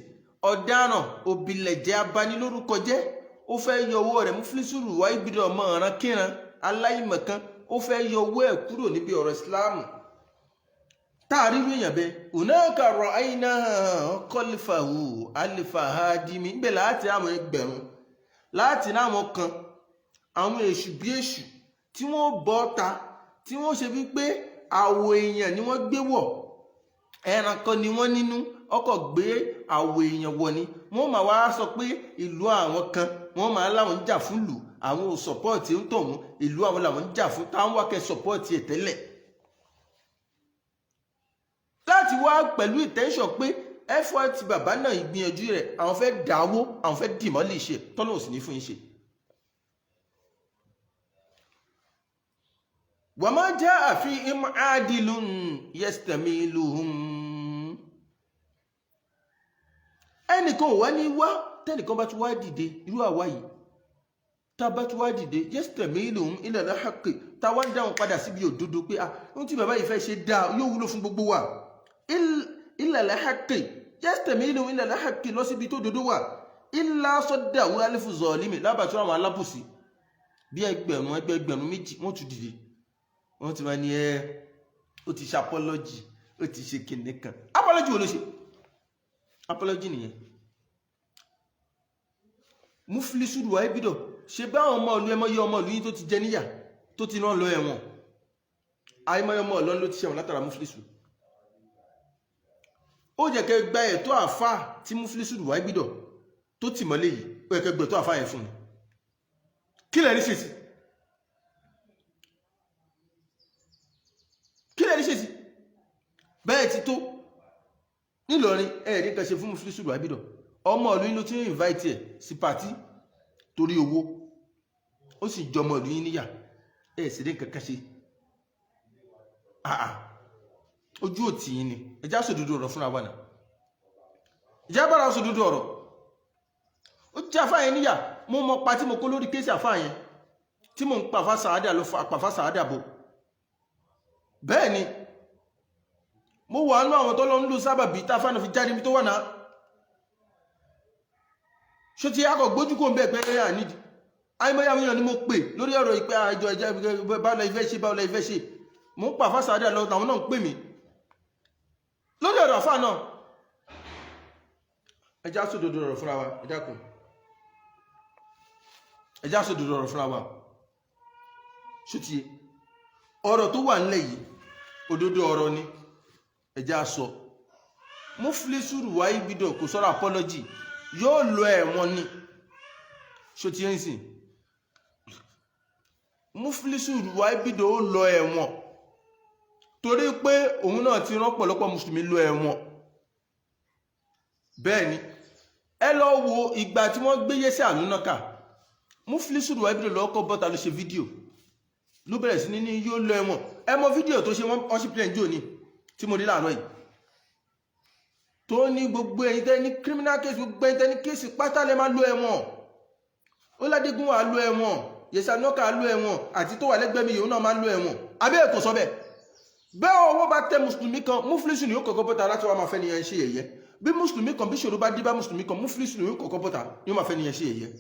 Speaker 1: ọ̀daràn òbílẹ̀jẹ́ abanilórúkọjẹ́, ó fẹ́ yọ ọwọ́ rẹ̀. Mufilisu Ruwaibidọ̀, ọmọ ọ̀ràn kíran aláìmọ̀kan, ó fẹ́ yọ ọwọ́ ẹ̀ kúrò níbi ọ̀rọ̀ Ìsìláàmù. Tá a rí èèyàn bẹ́ẹ̀, hunaka ra'ayna khalfahu alifa hadimi níbẹ̀ láti àwọn ẹgbẹ̀rún láti ní àwọn kan, àwọn èṣù bí èṣù tí wọ́n bọ́ ta, tí wọ́n ṣe wípé àwọ̀ èèyàn ni wọ́n gbé wọ̀, ẹranko ni wọ́n nínú ọkọ̀ gbé àwọ̀ èèyàn wọ̀ ni. Wọ́n máa wá sọ pé ìlú àwọn kan, wọ́n máa láwọn ń jà fún ìlú àwọn, ò support ń tọ̀hún, ìlú àwọn làwọn ń jà fún. Táwọn wá kẹ́ support ẹ̀ tẹ́lẹ̀ láti wá pẹ̀lú intention pé effort bàbá náà, ìgbìyànjú rẹ̀, àwọn fẹ́ dáwó, àwọn fẹ́ dìmọ́ lè ṣe tọ́lọ́ òsì ní fún yín ṣe. Wa ma jaa fihim adilun yastamiluhum. Ẹnìkan ò wá ní wá, tẹ́nìkan bá tún wá dìde, irú àwa yìí tá a bá tún wá dìde, yastamiluhum ila al-haqqi, tá a wá ń dáhùn padà síbi òdodo pé ah, ohun tí bàbá yìí fẹ́ ṣe dáa, yóò wúlò fún gbogbo wa. Ila al-haqqi yastamiluhum ila al-haqqi, lọ síbi tó dodo wà. Illa saddahu alifu zalimi, lábàtú àwọn alábùsí bí ẹgbẹ̀rún ẹgbẹ̀rún méjì wọ́n tún dìde, wọ́n ti máa ní ẹ ó ti ṣe apology, ó ti ṣe kìnìún kan. Apology wo ló ṣe? Apology nìyẹn. Mufilisu Ruwaibidọ̀ ṣe bá àwọn ọmọ ìlú, ẹmọ yẹ ọmọ ìlú yín tó ti jẹ níyà, tó ti rán lọ ẹ̀wọ̀n. Àìmọye ọmọ Ìlọrin ló ti ṣẹ̀wọ̀n látara Mufilisu. Ó jẹ́ kẹ́ gba ẹ̀tọ́ àfà tí Mufilisu Ruwaibidọ̀ tó tì mọ́lé yìí, ó yẹ kẹ́ gbẹ̀tọ́ àfà yẹn fún un. Kí lẹ rí ṣe sí? Kí lẹ rí ṣe sí? Bẹ́ẹ̀ ti tó nílọrin, ẹ̀rí kan ṣe fún Mufilisu Ruwaibidọ̀. Ọmọ ìlú yín ló ti ń invite ẹ̀ sí pàtí torí owó, ó sì jọmọ ìlú yín níyà, ẹ̀ sì rí nǹkan kan ṣe. Àà, ojú òtí yín ni. Ẹjá sòdodo ọ̀rọ̀ fúnra wa náà, ìjà bára sòdodo ọ̀rọ̀. Ó jẹ́ àfáà yẹn níyà. Mo mọ pa tí mo kó lórí kéésì àfáà yẹn tí mò ń pàfà sàádà ló pàfà sàádà bò. Bẹ́ẹ̀ ni mo wà nú àwọn tó lọ ń lò sábàbí táfà náà fi jáde níbi tó wà náà. Ṣó ti akọ̀ gbójú kò ń bẹ́ẹ̀ pé ẹ̀ nídìí? Àìmọye àwọn èèyàn ni mo pè lórí ọ̀rọ̀ ìpè àjọ ìjẹ́, báwo la ìfẹ́ ṣe, báwo la ìfẹ́ ṣe. Mo ń pàfà sàádà lọ, àwọn náà ń pè mí lórí ọ̀rọ̀ àfà náà. Ẹjá sódodo ọ̀rọ̀ fúnra wa, ẹ dákun, ẹjá sódodo ọ̀rọ̀ fúnra wa. Ṣó ti ọ̀rọ̀ tó wà nílẹ̀ yìí, òdodo ọ̀rọ̀ ni, ẹjá sọ. Mufilisu Ruwaibidọ̀ kò sọ̀rọ̀ apology, yóò lọ ẹ̀wọ̀n ni. Ṣó ti ń sìn? Mufilisu Ruwaibidọ̀ ó lọ ẹ̀wọ̀n torí pé òun náà ti rán pọ̀lọpọ̀ mùsùlùmí lọ ẹ̀wọ̀n. Bẹ́ẹ̀ ni, ẹ lọ wo ìgbà tí wọ́n gbé Yẹ́sẹ̀ Àlúnákà, Mufilisu Ruwaibidọ̀ lọ́kọ́ bọ́ta ló ṣe fídíò, ló bẹ̀rẹ̀ sí ní yóò lọ ẹ̀wọ̀n. Ẹ mọ fídíò tó ṣe, wọ́n ṣì plẹ̀ jò ní tí mo rí láàárọ̀ yìí, tó ní gbogbo ẹ̀yin tẹ́ ní criminal case, gbogbo ẹ̀yin tẹ́ ní case pátá lẹ́ máa lọ ẹ̀wọ̀n. Ó ládégún wà lọ ẹ̀wọ̀n, Yẹ́sẹ̀ Àlúnákà lọ ẹ̀wọ̀n, àti tó wà lẹ́gbẹ̀ẹ́ mi yòó náà máa lọ ẹ̀wọ̀n. Abẹ́ ẹ̀kọ́ sọ bẹ́ẹ̀. Bẹ́ẹ̀ ọwọ́ bá tẹ mùsùlùmí kan, Mufilisu ni yóò kọ́kọ́ bọ́ta láti wá máa fẹ́ nìyẹn ṣe yẹ̀yẹ́. Bí mùsùlùmí kan, bí ṣòro bá dé bá mùsùlùmí kan, Mufilisu ni yóò kọ́kọ́ bọ́ta, yóò máa fẹ́ nìyẹn ṣe yẹ̀yẹ́.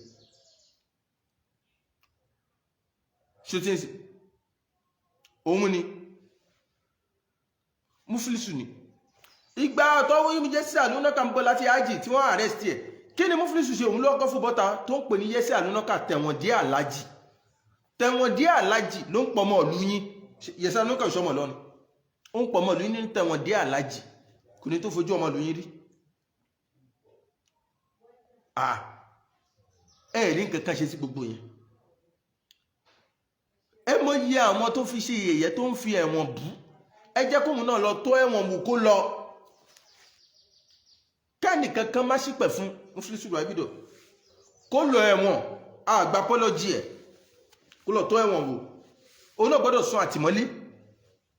Speaker 1: Ṣó tí ń sìn? Òun ni Mufilisu ni ìgbà tọ́wọ́ yìí Yẹ́sẹ̀ Àlúnákà ń bọ̀ láti ájì tí wọ́n arrest ẹ̀. Kí ni Mufilisu ṣe? Òun lọ́kọ́ fún bọ́ta tó ń pè ní Yẹ́sẹ̀ Àlúnákà tẹ̀wọ̀n dé àlájì, tẹ̀wọ̀n dé àlájì ló ń pọ̀ mọ́ ọ̀lú yín. Yẹ́sẹ̀ Àlúnákà ìṣọmọ̀ lọ́ni, ó ń pọ̀ mọ́ ọ̀lú yín ní tẹ̀wọ̀n dé àlájì, kò ní tó fojú ọmọ ọ̀lú yín rí. Ẹ rí nǹkan kan ṣe sí gbogbo yẹn. Ẹ mọ iye àwọn tó fi ṣe yẹ̀yẹ́, tó ń fi ẹ̀wọ̀n bú. Ẹ jẹ́ kóun náà lọ tó ẹ̀wọ̀n wù kó lọ, kẹ́nìkan kan má ṣìpẹ̀ fún Mufilisu Ruwaibidọ̀ kó lọ ẹ̀wọ̀n. Àgbà pọ́lọ́jì ẹ̀ kó lọ tó ẹ̀wọ̀n wò. Òun náà gbọ́dọ̀ sún àtìmọ́lé.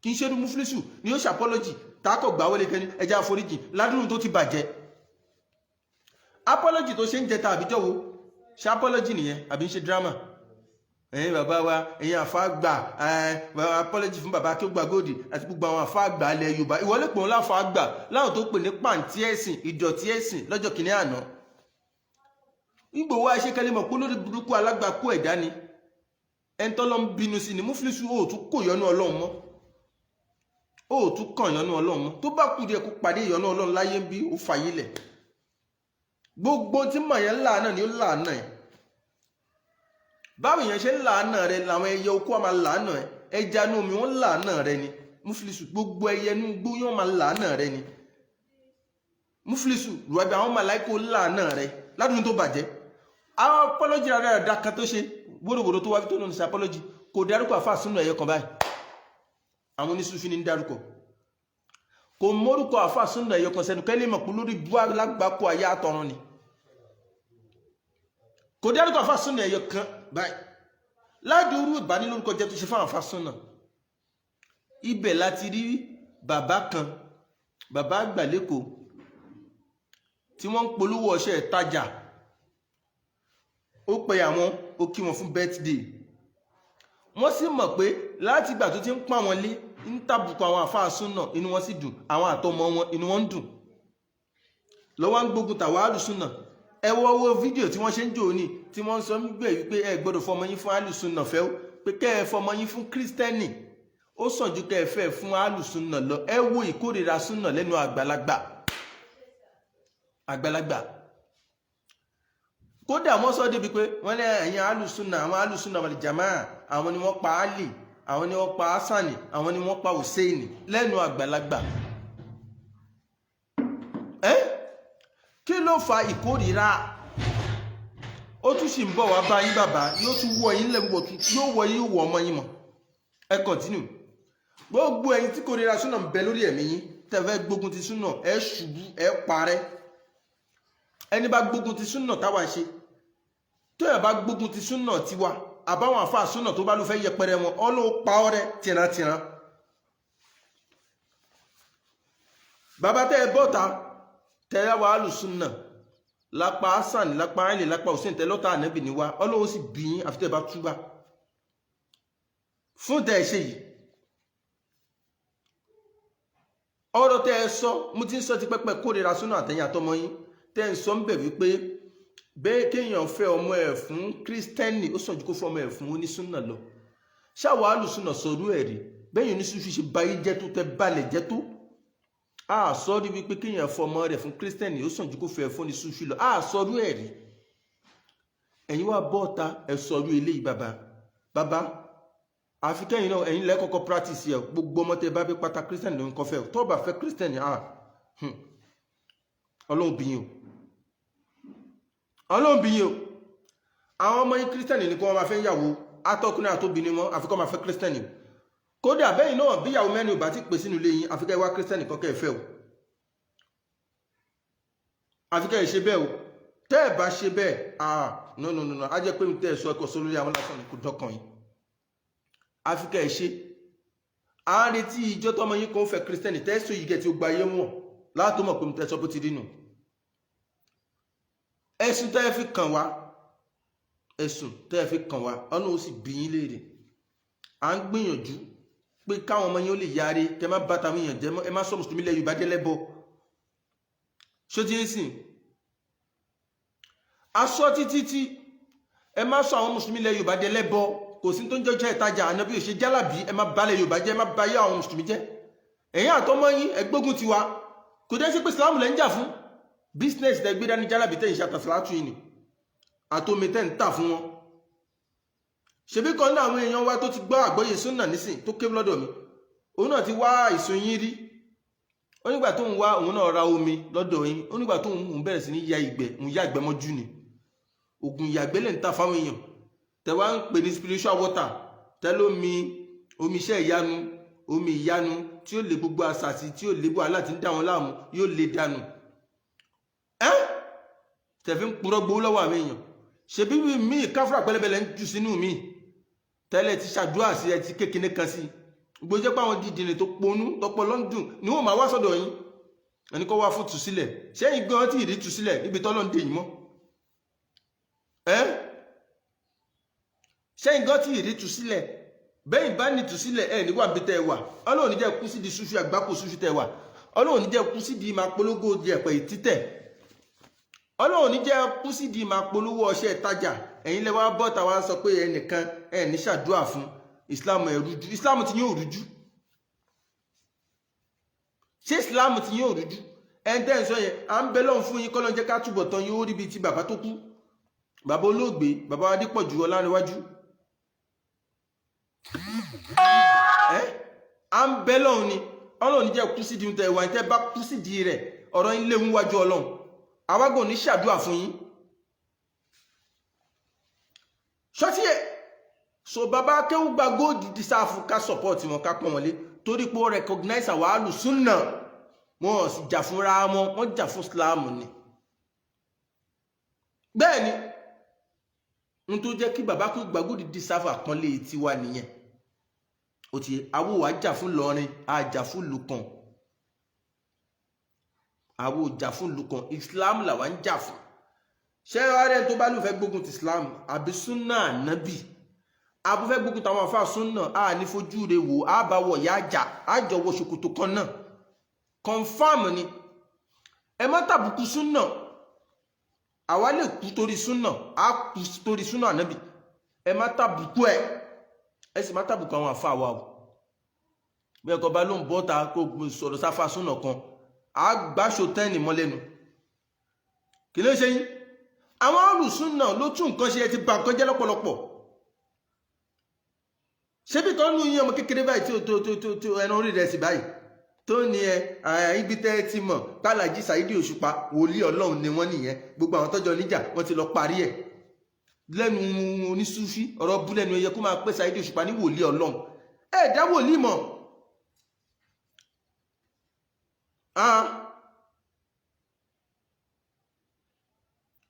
Speaker 1: Kì í ṣe irú Muflisu ni ó ṣe apology tààkọ̀ gbà wọlé kẹni ẹja àforíjì ládùn tó ti bàjẹ́. Apology tó ṣe ń jẹta àbíjọ́ wo ṣe apology nìyẹn, àbí ń ṣe drama? Ẹ̀yin bàbá wa, ẹ̀yin àfáàgbà, apology fún bàbá Akéwùgbà Gold àti gbogbo àwọn àfáàgbà ilẹ̀ Yorùbá. Ìwọlé pọ̀ ńlá àfáàgbà láwọn tó pè ní pàǹtí ẹ̀sìn, ìdọ̀tí ẹ̀sìn lọ́jọ́ kìíní àná. Nígbò wá ṣe kẹ́lẹ́ mọ̀ pé lórí burúkú alágbàkú ẹ̀dá ni ẹni tọ́lọ́ ń bínú sí ni Muflisu. Ó tún kò yọnú Ọlọ́run mọ́, ó tún kàn yọnú Ọlọ́run mọ́. Tó bá kú díẹ̀ kó pàdé ìyọnú Ọlọ́run láyé ń bí, ó fàyè lẹ̀. Gbogbo tí mọ̀ yẹn láàánà ni ó láàánà ẹ̀. Báwo yẹn ṣe ń làánà rẹ làwọn ẹyẹ oko máa làánà ẹ, ẹja inú omi wọn làánà rẹ ni Muflisu. Gbogbo ẹyẹ inú igbó yóò máa làánà rẹ ni Muflisu. Rúwàbí àwọn màláìkò làánà rẹ ládùn tó bàjẹ́. Àwọn apology rẹ rẹ kan tó ṣe wóróworó tó wá tó nínú sí apology, kò dárúkọ àfa súnà ẹyẹ kan báyìí. Àwọn oníṣúfì ní dárúkọ, kò mórúkọ àfa súnà ẹyẹ kan sẹ́nu kẹ́lẹ́ mọ̀ pé lórí bú alágbàkọ ayé àtọ̀run ni. Kò dárúkọ àfa súnà ẹyẹ kan báyìí ládùúrú ìbánilórúkọ jẹ́ tó ṣe fáwọn àfa súnà. Ibẹ̀ láti rí bàbá kan, bàbá àgbà lẹ́kọ̀ọ́, tí wọ́n ń polówó ọṣẹ ìtajà. Ó pe àwọn, ó kí wọn fún birthday. Wọ́n sì mọ̀ pé láti ìgbà tó ti ń pọ́n wọn lé, ń tàbùkù àwọn àfáà súnà, inú wọn sì dùn. Àwọn àtọmọ wọn, inú wọn ń dùn lọ́wọ́ ń gbógun tàwa àlùsúnà. Ẹ wo owó fídíò tí wọ́n ṣe ń jò ní tí wọ́n ń sọ nígbẹ̀ wípé ẹ gbọ́dọ̀ fọmọ yín fún àlùsúnà fẹ́ ó pé kẹ́ ẹ fọmọ yín fún kírísítẹ́nì, ó sàn ju kẹ́ ẹ fẹ́ fún àlùsúnà lọ. Ẹ wo ìkórìíra súnà lẹ́nu àgbàlagbà àgbàlagbà. Kódà wọ́n sọ débi pé wọ́n ní ẹ̀yin alùsùnà, àwọn alùsùnà wal jamaa, àwọn ni wọ́n pa Ali, àwọn ni wọ́n pa Hasani, àwọn ni wọ́n pa Hussein, lẹ́nu àgbàlagbà. Ẹ́ kí ló fa ìkórìíra? Ó tún sì ń bọ̀ wá bá yín bàbá, yóò tún wọ yín lẹ́wọ̀, yóò wọ yín, wọ ọmọ yín mọ̀. Ẹ continue. Gbogbo ẹ̀yin tí kórìíra súnà ń bẹ lórí ẹ̀mí yín, tẹ́fẹ́ gbógun ti súnà, ẹ ṣubú, ẹ parẹ́. Ẹni bá gbógun ti súnà táwa ṣe, tó yẹ bá gbógun ti súnà tiwa, àbáwọn àfa súnà, tó bá ló fẹ́ yẹpẹrẹ wọn, ọlọ́wọ́ pa ọ́ rẹ́ tìrantìran. Bàbá tẹ́ ẹ bọ́ta tẹ́ ẹ wà alùsúnà lápá Hasan, lápá Ali, lápá Hussein, tẹ́ lọ́tà ànábì ní wa, ọlọ́wọ́ sì bí yín àfi tẹ́ ẹ bá túbà fún tẹ́ ẹ ṣe yìí. Ọ̀rọ̀ tẹ́ ẹ sọ, mo ti ń sọ ti pẹ́pẹ́, kórìíra súnà àtẹ̀yìn àtọmọ yín tẹ́ ń sọ ń bẹ̀ wípé bẹ́ẹ̀ kéèyàn fẹ́ ọmọ ẹ̀ fún kírísítẹ́nì, ó sàn ju kó fẹ́ ọmọ ẹ̀ fún onísúnà lọ. Ṣáwọ́ alùsúnà sọ̀rọ̀ ẹ̀ rí bẹ́ẹ̀ yẹn onísúnà ṣe báyé jẹ́ tó tẹ́ balẹ̀ jẹ́ tó a sọ rí wípé kéèyàn fẹ́ ọmọ rẹ̀ fún kírísítẹ́nì, ó sàn ju kó fẹ́ fún onísúnà lọ. A sọ̀rọ̀ ẹ̀ rí. Ẹ̀yin wá bọ́ọ̀ta ẹ̀ sọ̀rọ̀ eléyìí. Bàbá bàbá, àfi kẹ́yìn náà, ẹ̀yin lẹ́kọ̀ọ́kọ́ practice ẹ̀. Gbogbo ọmọ tẹ́ bá bí pátá, kírísítẹ́nì ló ń kọ́ fẹ́. Tó bá fẹ́ kírísítẹ́nì, ọlọ́run bí yín o, ọlọ́run bí yín o. Àwọn ọmọ yín, kírísítẹ́nì ní kí wọ́n máa fẹ́ yàwó, atọ́kùnrin àtobìnrin wọn, àfikọ́ máa fẹ́ kírísítẹ́nì. Kódà bẹ́yìn náà, bí ìyàwó mẹ́rin ò bá ti pè sínú ilé yín, àfikẹ́ wá kírísítẹ́nì kọ́kẹ́ ẹ fẹ́ o, àfikẹ́ ẹ ṣe bẹ́ẹ̀ o. Tẹ́ ẹ bá ṣe bẹ́ẹ̀, ah, no, no, no, no, á jẹ́ pé tẹ́ ẹ sọ ẹ̀kọ́ sọ lórí àwọn lásán ní kò dọ́kàn yín. Àfikẹ́ ẹ ṣe. À ń retí ìjọ tọmọ yín kan fẹ́ kírísítẹ́nì, tẹ́ ẹ sọ yìí gẹ̀ tí ó gba ayé wọn látó mọ̀ pé tẹ́ ẹ sọ bó ti rí nù. Ẹ̀sùn tẹ́ ẹ fi kàn wá, ẹ̀sùn tẹ́ ẹ fi kàn wá, ọ̀nà ó sì bí yín léèrè. À ń gbìyànjú pé káwọn ọmọ yín ó lè yáre, kẹ má bá tàwọn èèyàn jẹ́ mọ́, ẹ má sọ mùsùlùmí lẹ Yorùbá jẹ́ lẹ́bọ. Ṣó ti ń sìn aṣọ títí tí ẹ má sọ àwọn mùsùlùmí lẹ Yorùbá jẹ́ lẹ́bọ? Kò sí tó ń jọjọ́ ìtajà ànábì ò ṣe jálàbí. Ẹ má balẹ̀ Yorùbá jẹ́, ẹ má bayé àwọn mùsùlùmí jẹ́. Ẹ̀yin àtọmọ yín, ẹ gbógun tiwa. Kò dẹ́ sí pé Islam lẹ́ ń jà fún. Business tẹ gbé dání, jálàbí tẹ̀ ń ṣe àtàsílátù yìí ni àtomi tẹ́ ń tà fún wọn. Ṣebí kan náà àwọn èèyàn wa tó ti gbọ́ àgbọ́yé súnà nísìn tó ké lọ́dọ̀ mi, òun náà ti wá ìsun yín rí. Ó nígbà tó ń wá, òun náà ra omi lọ́dọ̀ yín. Ó nígbà tó ń bẹ̀rẹ̀ sí ní ya ìgbẹ́, ń ya ìgbẹ́ mọ́jú ni. Ògùn ìyàgbẹ́ lè ń tà fáwọn èèyàn tẹ wá ń pè ní spiritual water, tẹ lómi, omi iṣẹ́ ìyanu, omi ìyanu tí ó lè gbogbo àṣàṣì, tí ó lè bó aláàtí ń dá wọn láàmú, yóò lè dànù. Ẹ́ tẹ̀fí ń purọ́ gbowó lọ́wọ́ àwọn èèyàn. Ṣebí mi káfíńà pẹlẹbẹ lẹ́ ń jù sínú mi. Tẹ́lẹ̀ ti ṣàdúrà sí ẹ ti kékeré kan sí gbogbo jẹ́ pé àwọn dídìrín tó ponú tọpọ London ni wọ́n máa wá sọ́dọ̀ yín, ẹni kọ́ wá fún tùsílẹ̀. Ṣẹ́yìn gan tí ìrí tùsílẹ̀ níbi tọ́lọ́ ń dè yín mọ́ ẹ́? Ṣẹ́yìn gan tí ìrí tùsílẹ̀? Bẹ́yìn bá ní tùsílẹ̀ ẹ̀ níwà bí tẹ́ ẹ wà. Ọlọ́run ní jẹ́ kú sí di ṣúṣú àgbákò ṣúṣú tẹ́ wà. Ọlọ́run ní jẹ́ kú sí di máa polówó yẹ̀pẹ̀ títẹ̀. Ọlọ́run ní jẹ́ kú sí di máa polówó ọṣẹ ìtajà. Ẹ̀yin lẹ wá bọ́ta wá sọ pé ẹnìkan ẹ̀ ní ṣàdúrà fún Islam. Ẹ̀ rújú. Islam ti yín ò rújú. Ṣé Islam ti yín ò rújú? Ẹn tẹ́ ń sọ yẹn, à ń bẹ lọ́hùn fún yín, kọ́lọ́n jẹ́ ká túbọ̀ tán yóò rí bíi ti bàbá tó kú, bàbá olóògbé, bàbá Adépọ̀jù Ọlárẹ̀wájú. Ẹ́ à ń bẹ lọ́hùn ni. Ọlọ́run ní jẹ́ kú sídìí tẹ wà ní. Tẹ́ bá kú sídìí rẹ̀, ọ̀rọ̀ yín léwu wájú Ọlọ́run. Àwágùn ní ṣàdúrà fún yín. Ṣọ́tí ẹ̀ so bàbá Akéwùgbà Gold dísáàfù ká support wọn, ká pọ́n wọn lé, torí pé ó recognize àwọn alùsùnà. Wọn ò sì jà fúnra wọn, wọ́n jà fún Islam ni. Bẹ́ẹ̀ ni n tó jẹ́ kí bàbá Akéwùgbà Gold dísáàfù àpọ́nlé tiwa nìyẹn. Ó ti àwọ̀ wà jà fún Ìlọrin, a jà fún ìlú kan, àwọ̀ jà fún ìlú kan, Islam làwa ń jà fún. Ṣé ọ̀rẹ́ tó bá lùfẹ́ gbógun ti Islam àbí súnà ànábì, abúfẹ́ gbógun táwọn afá súnà, á ní fojú rẹ̀ wò, á bá wọ̀ yá jà, á jọ wọ ṣòkòtò kan náà. Confam ni. Ẹ má tàbùkù súnà. Àwa lè kú torí súnà, á kú torí súnà ànábì. Ẹ má tàbùkù ẹ, ẹ sì má tàbùkù àwọn àfa wa o. Bí ẹkọ bá ló ń bọ́ta kó sọ̀rọ̀ sáfà súnà kan, á gbáṣọ tẹ́ẹ̀nì mọ́ lẹ́nu. Kí ló ṣe yín? Àwọn olùsúnà ló tún nǹkan ṣe. Ẹ ti bà nǹkan jẹ́ lọ́pọ̀lọpọ̀. Ṣébí tó ń nu yín ọmọ kékeré báyìí tí ó tó tó tó tó ẹnu orí rẹ̀ sí báyìí tó ní ẹ ibi tẹ́ ẹ ti mọ̀ Bálàjí Saheed Òṣùpá wòlíì Ọlọ́run ni wọ́n nìyẹn. Gbogbo àwọn tọ́jọ́ níjà wọ́n ti lọ parí ẹ̀ lẹ́nu onísúfí. Ọ̀rọ̀ bú lẹ́nu ẹyẹ kó máa pẹ́ Saheed Òṣùpá ní wòlíì Ọlọ́run. Ẹ dá wòlíì mọ̀.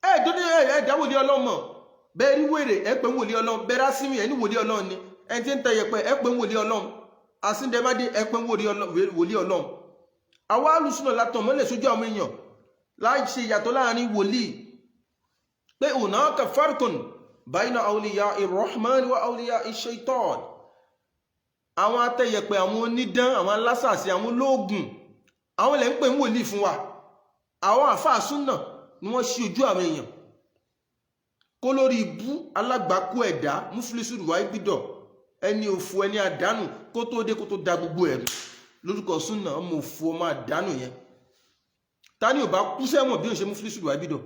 Speaker 1: Ẹ dúdú ẹ dá wòlíì Ọlọ́run mọ̀. Bẹ́ẹ̀ rí wèrè, ẹ pé ń wòlíì Ọlọ́run. Bẹ́ẹ̀ rásìmì, ẹ ní wòlíì Ọlọ́run ni. Ẹni tí ń tẹ yẹpẹ, ẹ pé ń wòlíì Ọlọ́run. Àsíndẹ́mádé, ẹ pé ń wòlíì Ọlọ́run. Àwa alùsùnà látọ̀ mọ́lẹ̀ sójú àwọn èèyàn láì ṣe ìyàtọ̀ láàrin wòlíì pé hunaka farqun bayna awliya irrahman wa awliya ishaitan. Àwọn atẹ́yẹpẹ, àwọn onídán, àwọn alásàsì, àwọn olóògùn, àwọn ilẹ̀ ń pè ń wòlíì fún wa. Àwọn àfáà súnà ni wọ́n ṣí ojú àwọn èèyàn kó lórí ibú alágbàkú ẹ̀dá Muflisu Ruwaibidọ̀, ẹni òfò, ẹni àdánù, kó tó dé kó tó da gbogbo ẹ̀rù lórúkọ súnà. Ọmọ òfò, ọmọ àdánù yẹn, ta ni ò bá kú sẹ́wọ̀n bí ó ṣe Muflisu Ruwaibidọ̀?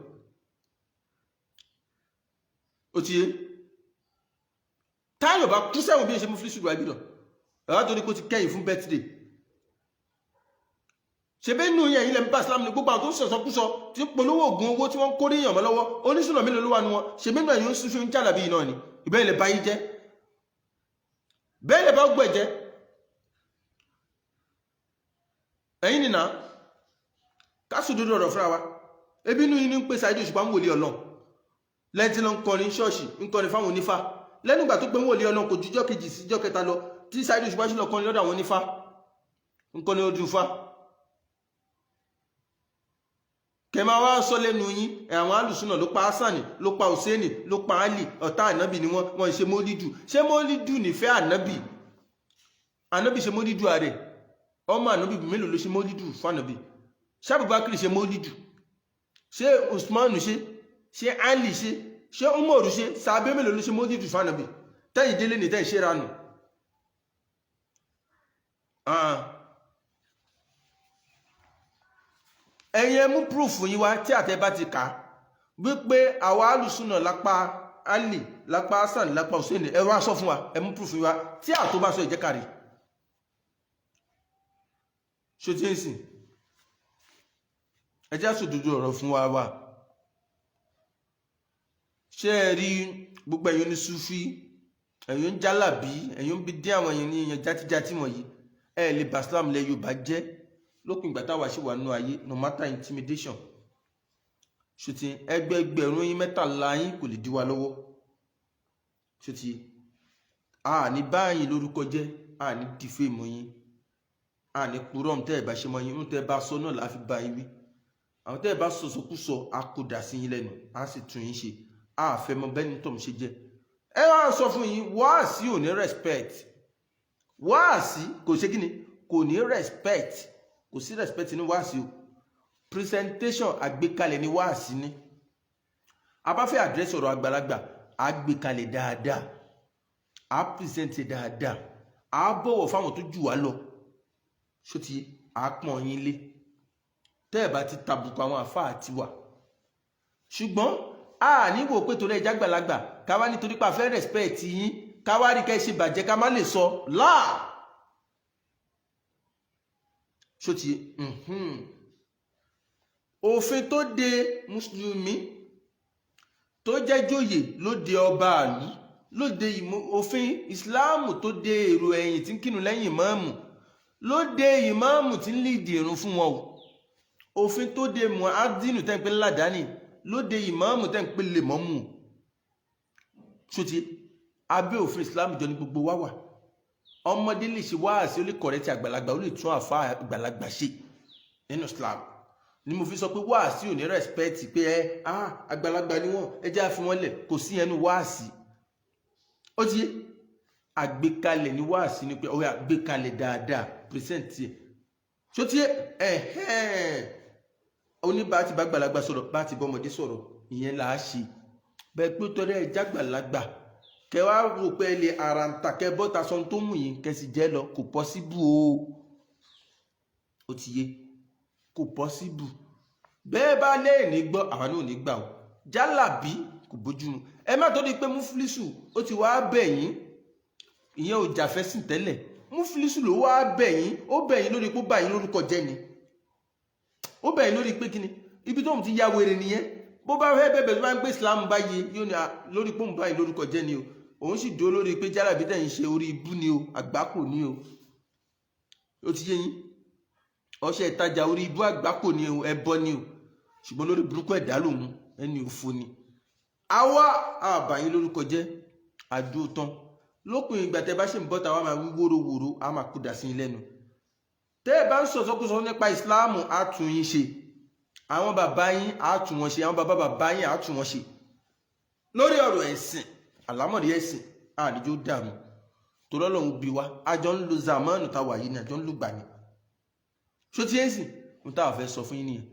Speaker 1: Ó ti yé táyọ̀ bá kú sẹ́wọ̀n bí ó ṣe Muflisu Ruwaibidọ̀ ẹ̀wá torí kó ti kẹ́yìn fún birthday. Ṣebí inú yẹn ilẹ̀ ń bá Islam ní gbogbo àwọn tó ń sọ̀sọ́kúsọ tí ń polówó oògùn owó tí wọ́n ń kórè èèyàn mọ́ lọ́wọ́. Oníṣùnà mélòó ló wà ní wọn? Ṣebí inú ẹ̀yìn oṣù ń jàlàbí iná ni ìbẹ́ ilẹ̀ bá yín jẹ́, bẹ́ẹ̀ lè bá gbẹ̀ jẹ́ ẹ̀yìn nìna kásùdúdú ọ̀rọ̀ fúnra wa. Ebi inú yín ní ń pè Saheed Òṣùpá ń wòlíì Ọlọ́run lẹ́yìn tí ló ń kọrin ṣọ́ọ̀ṣì, ń kọrin fáwọn onífá. Lẹ́nu ìgbà tó pé ń wòlíì Ọlọ́run, kò jújọ́ kejì síjọ́ kẹta lọ tí Saheed Òṣùpá sì lọ kọrin lọ́dọ̀ àwọn onífá, ń kọrin ojú fá. Kẹmà wá sọ lẹ́nu yín, àwọn alùsùnà ló pa Hasani, ló pa Hussaini, ló pa Ali. Ọ̀tá ànábì ni wọ́n. Wọ́n ṣe mólídù. Ṣé mólídù nífẹ̀ẹ́ ànábì? Ànábì ṣe mólídù ààrẹ. Ọmọ ànábì mélòó ló ṣe mólídù fún ànábì? Ṣé Abubakar ṣe mólídù? Ṣé Usmanu ṣe? Ṣé Ali ṣe? Ṣé Umaru ṣe? Sàbẹ́ mélòó ló ṣe mólídù fún ànábì? Tẹ́yìn délé ní tẹ́yìn ṣe ranù. Ẹ̀yin ẹ mú proof yín wá tí àtẹ bá ti kà á wípé àwa alùsùnà lápá Ali, lápá Hasan, lápá Hussein. Ẹ wá sọ fún wa, ẹ mú proof yín wá tí àtó bá sọ ìjẹ́kàrí ṣó tí ń sìn. Ẹ jẹ́ sòdodo ọ̀rọ̀ fún wa wá. Ṣé ẹ rí gbogbo ẹ̀yin ní Sufi, ẹ̀yin ń jálàbí, ẹ̀yin ń bi dín àwọn ẹ̀yin ní èèyàn játíjátí wọ̀nyí, ẹ lè bá Islam lẹ Yorùbá jẹ́ lópin ìgbà táwa ṣì wà nínú ayé, no matter intimidation. Ṣùtì ẹgbẹgbẹ̀rún yín mẹ́tàlá yín kò lè dí wa lọ́wọ́. Ṣùtì A ní báyìí lórúkọ jẹ́, a ní dìfẹ́mù yín, a ní purọ́ tẹ́ ẹ̀ bá ṣe mọ́ yín, ń tẹ́ bá sọ náà láfi bá yín wí. Àwọn tẹ́ ẹ̀ bá sọ̀sọ̀kúsọ, a kò dà sí yín lẹ́nu, a sì tún yín ṣe. A fẹ́ mọ bẹ́ni tó ń ṣe jẹ́. Ẹ wá sọ fún yín, wáàsí ò ní respect. Wáàsí kò ṣe kíni, kò ní respect. Kò sí respect ní wáàsí o. Presentation, àgbékalẹ̀ ní wáàsí ní. A bá fẹ́ address ọ̀rọ̀ àgbàlagbà, àgbékalẹ̀ dáadáa, a present dáadáa, a bọ̀wọ̀ fáwọn tó jù wá lọ. Ṣó ti a pọ̀n yín lé tẹ́ ẹ̀ bá ti tàbùkù àwọn àfáà tiwa? Ṣùgbọ́n a ní wò pé torí ẹja gbàlagbà, ká wá nítorí pé a fẹ́ respect yín, ká wá rí kẹ́ ṣe bàjẹ́, ká má lè sọ láà. Ṣó ti òfin tó de mùsùlùmí tó jẹ́ jòyè ló de ọba àlú, ló de òfin ìsìláàmù tó de èrò ẹ̀yìn tí ń kírun lẹ́yìn ìmáàmù, ló de ìmáàmù tí ń lead ìrun fún wọn o. Òfin tó de muadinu tẹ́ ń pè ládàáni ló de ìmáàmù tẹ́ ń pè lèmọ́mù. Ṣó ti abẹ́ òfin ìsìláàmù jọ ní gbogbo wa wà. Ọmọdé lè ṣe wáàsí, ó lè correct àgbàlagbà, ó lè tún àfa àgbàlagbà ṣe nínú Islam. Ni mo fi sọ pé wáàsí ò ní respect, pé ẹ ah, àgbàlagbà ni wọn, ẹ jẹ́ àfi wọn lẹ̀. Kò sí ẹnu wáàsí. Ó ti yé, àgbékalẹ̀ ní wáàsí ni, pé ọ̀rẹ́ àgbékalẹ̀ dáadáa, present ẹ̀. Ṣó ti yé? Ẹ̀hẹ́n, oníbà ti bá gbàlagbà sọ̀rọ̀, bá ti bọ́mọdé sọ̀rọ̀, ìyẹn là á ṣe bẹ́ẹ̀. Pé tọ́lẹ̀ ẹ jágbàlagbà, kẹ wá rò pé ẹ lè àràǹtà, kẹ bọ́ta sọ tó mú yín, kẹ sì jẹ́ lọ, kò possible o. Ó ti yé, kò possible. Bẹ́ẹ̀ bá lẹ́ẹ̀ ní gbọ́, àwa náà ò ní gbà o. Jálàbí kò bójú mu. Ẹ má tó di pé Mufilisu ó ti wá bẹ̀ yín, ìyẹn ò jàfẹ́ sìn tẹ́lẹ̀. Mufilisu ló wá bẹ̀ yín, ó bẹ̀ yín lórí pé ó bà yín lórúkọ jẹ́ ni. Ó bẹ̀ yín lórí pé kíni, ibi tóun ti ya wèrè nìyẹn. Bó bá fẹ́ bẹ̀bẹ̀, tó bá ń gbé Islam báyìí, yóò ní lórí pé òun bá yín lórúkọ jẹ́ ni o. Òun sì dúró lórí pé jálàbí tẹ̀ ń ṣe, orí ibú ni o, àgbákò ni o. Ó ti yé yín, ọṣẹ ìtajà orí ibú, àgbákò ni o, ẹbọ ni o. Ṣùgbọ́n lórí burúkú ẹ̀dá lòun, ẹni òfo ni. Àwa àbàyín lórúkọ jẹ́, àdúró tán. Lópin ìgbà tẹ́ bá ṣe ń bọ́ta, wa máa wí wóróworó, a máa kú dà sí yín lẹ́nu. Tẹ́ ẹ bá ń sọ̀sọ́kúsọ nípa ìsìláàmù, á tún yín ṣe. Àwọn bàbá yín, á tún wọn ṣe. Àwọn bàbá bàbá yín, á tún wọn ṣe. Lórí ọ̀rọ̀ ẹ̀sìn, àlámọ̀rí ẹ̀sìn, àníjó dààmú torí Ọlọ́run bí wa. Àjọ ń lo zamanu táwa yìí ni, àjọ ń lò gbà ní. Ṣó ti yẹn sìn? Mo táwa fẹ́ sọ fún yín nìyẹn.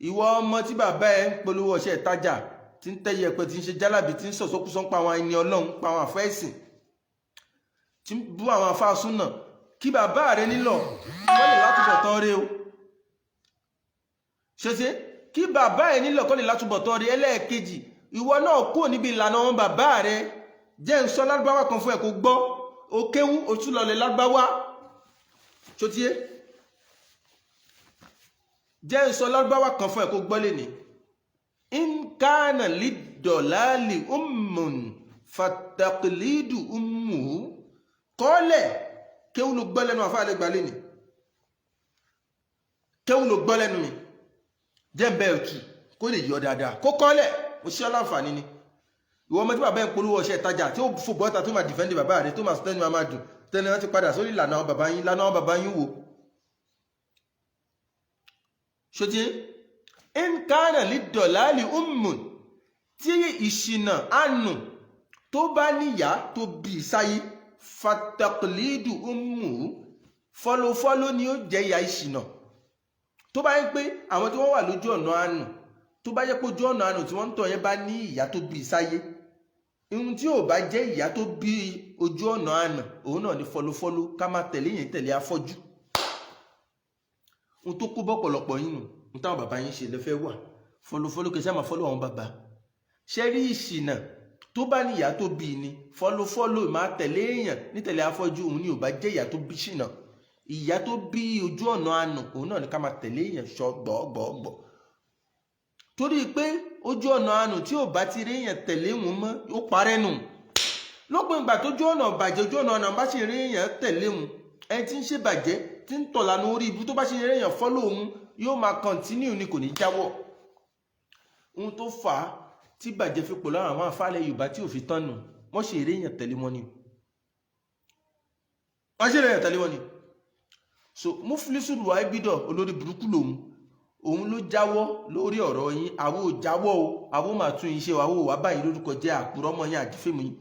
Speaker 1: Ìwọ ọmọ tí bàbá ẹ ń polówó ọṣẹ ìtajà, tí ń tẹ́yẹ pé, tí ń ṣe jálàbí, tí ń sọ̀sọ́kúsọ ń pa àwọn ẹni Ọlọ́run, pa àwọn àfẹ́sìn, tí ń bú àwọn afáàsúnà, kí bàbá rẹ nílọ kọ́ lè látúbọ̀ tán rí o. Ṣe ṣe kí bàbá ẹ nílọ kọ́ lè látúbọ̀ tán rí. Ẹlẹ́ẹ̀kejì, ìwọ náà kúrò níbi ìlànà àwọn bàbá rẹ. Jẹ́ ń sọ lárúbáwá kan fún ẹ kó gbọ́. O kéwú, o tún lọ lẹ lárúbáwá. Ṣótíyé? Jẹ́ ń sọ lárúbáwá kan fún ẹ kó gbọ́ lẹ́ni. In kana lidolali ummun fatakilidu ummuhu. Kọ́lẹ̀ kéwú ló gbọ́ lẹ́nu àfáà lẹ́gbàá lẹ́ni. Kéwú ló gbọ́ lẹ́nu mi. Jẹ́ ń bẹ́ẹ̀ tù kó lè yọ dáadáa, kó kọ́lẹ̀. Mo ṣe ọláǹfààní ni. Ìwọ ọmọ tí bàbá ẹ̀ ń polówó ọṣẹ ìtajà, tí ó fò bọ́ta, tó máa defend bàbá rẹ̀, tó máa sọ tẹ́nu máa dùn tẹ́nu, wọn ti padà sórí ìlànà àwọn bàbá yín. Ìlànà àwọn bàbá yín wò ṣòtí? In kana lidolali ummun, tí ìṣìnà ànù tó bá níyà tó bí sáyé, fatakilidu ummu, fọlọfọlọ ni ó jẹ́ ìyá ìṣìnà. Tó bá ń pé àwọn tí wọ́n wà lójú ọ̀nà ànù, tó bá jẹ́ pé ojú ọ̀nà ànù tí wọ́n ń tọ̀ yẹn bá ní ìyá tó bí sáyé, ohun tí ò bá jẹ́ ìyá tó bí ojú ọ̀nà ànù, òun náà ni fọlọfọlọ, ká máa tẹ̀lé yẹn, tẹ̀lé afọ́jú. Ohun tó kó bọ́pọ̀lọpọ̀ yín nù, ohun táwọn bàbá yín ṣe lẹ́fẹ́ wà fọlọfọlọ, kì í sáà máa follow àwọn bàbá. Ṣé rí ìṣìnà tó bá ní ìyá tó bí ni, fọlọfọlọ, máa tẹ̀lé èèyàn nítẹ̀lé afọ́jú, òun ni ò bá jẹ́ ìyá tó bí ṣìnà. Ìyá tó bí ojú ọ̀nà ànù, òun náà ni ká máa tẹ̀lé èèyàn ṣọ gbọ̀gbọ̀gbọ̀, torí pé ojú ọ̀nà ànù tí ò bá ti rí èèyàn tẹ̀lé wọn mọ́, ó parẹ́ nù. Lópin ìgbà tójú ọ̀nà bàjẹ́, ojú ọ̀nà ànù bá sì rí èèyàn tẹ̀lé wọn, ẹni tí ń ṣe bàjẹ́, tí ń tọ̀lànà orí ibu, tó bá ṣe rí èèyàn follow òun, yóò máa continue ni, kò ní jáwọ́. Ohun tó fà á tí bàjẹ́ fi pọ̀ lára àwọn afálẹ̀ Yorùbá tí ò fi tán nù, wọ́n ṣe eré èèyàn tẹ̀lé wọn ni. Wọ́n ṣe ìrìnà tẹ̀lé wọn ni. So Muflisu Ruwaibidọ̀, olórí burúkú lòun, òun ló jáwọ́ lórí ọ̀rọ̀ yín. Àwo ò jáwọ́ o, àwo máa tún yín ṣe. Àwo wà báyìí lórúkọ jẹ́ àpòrọ́mọ yín, àdífẹ́mu yín.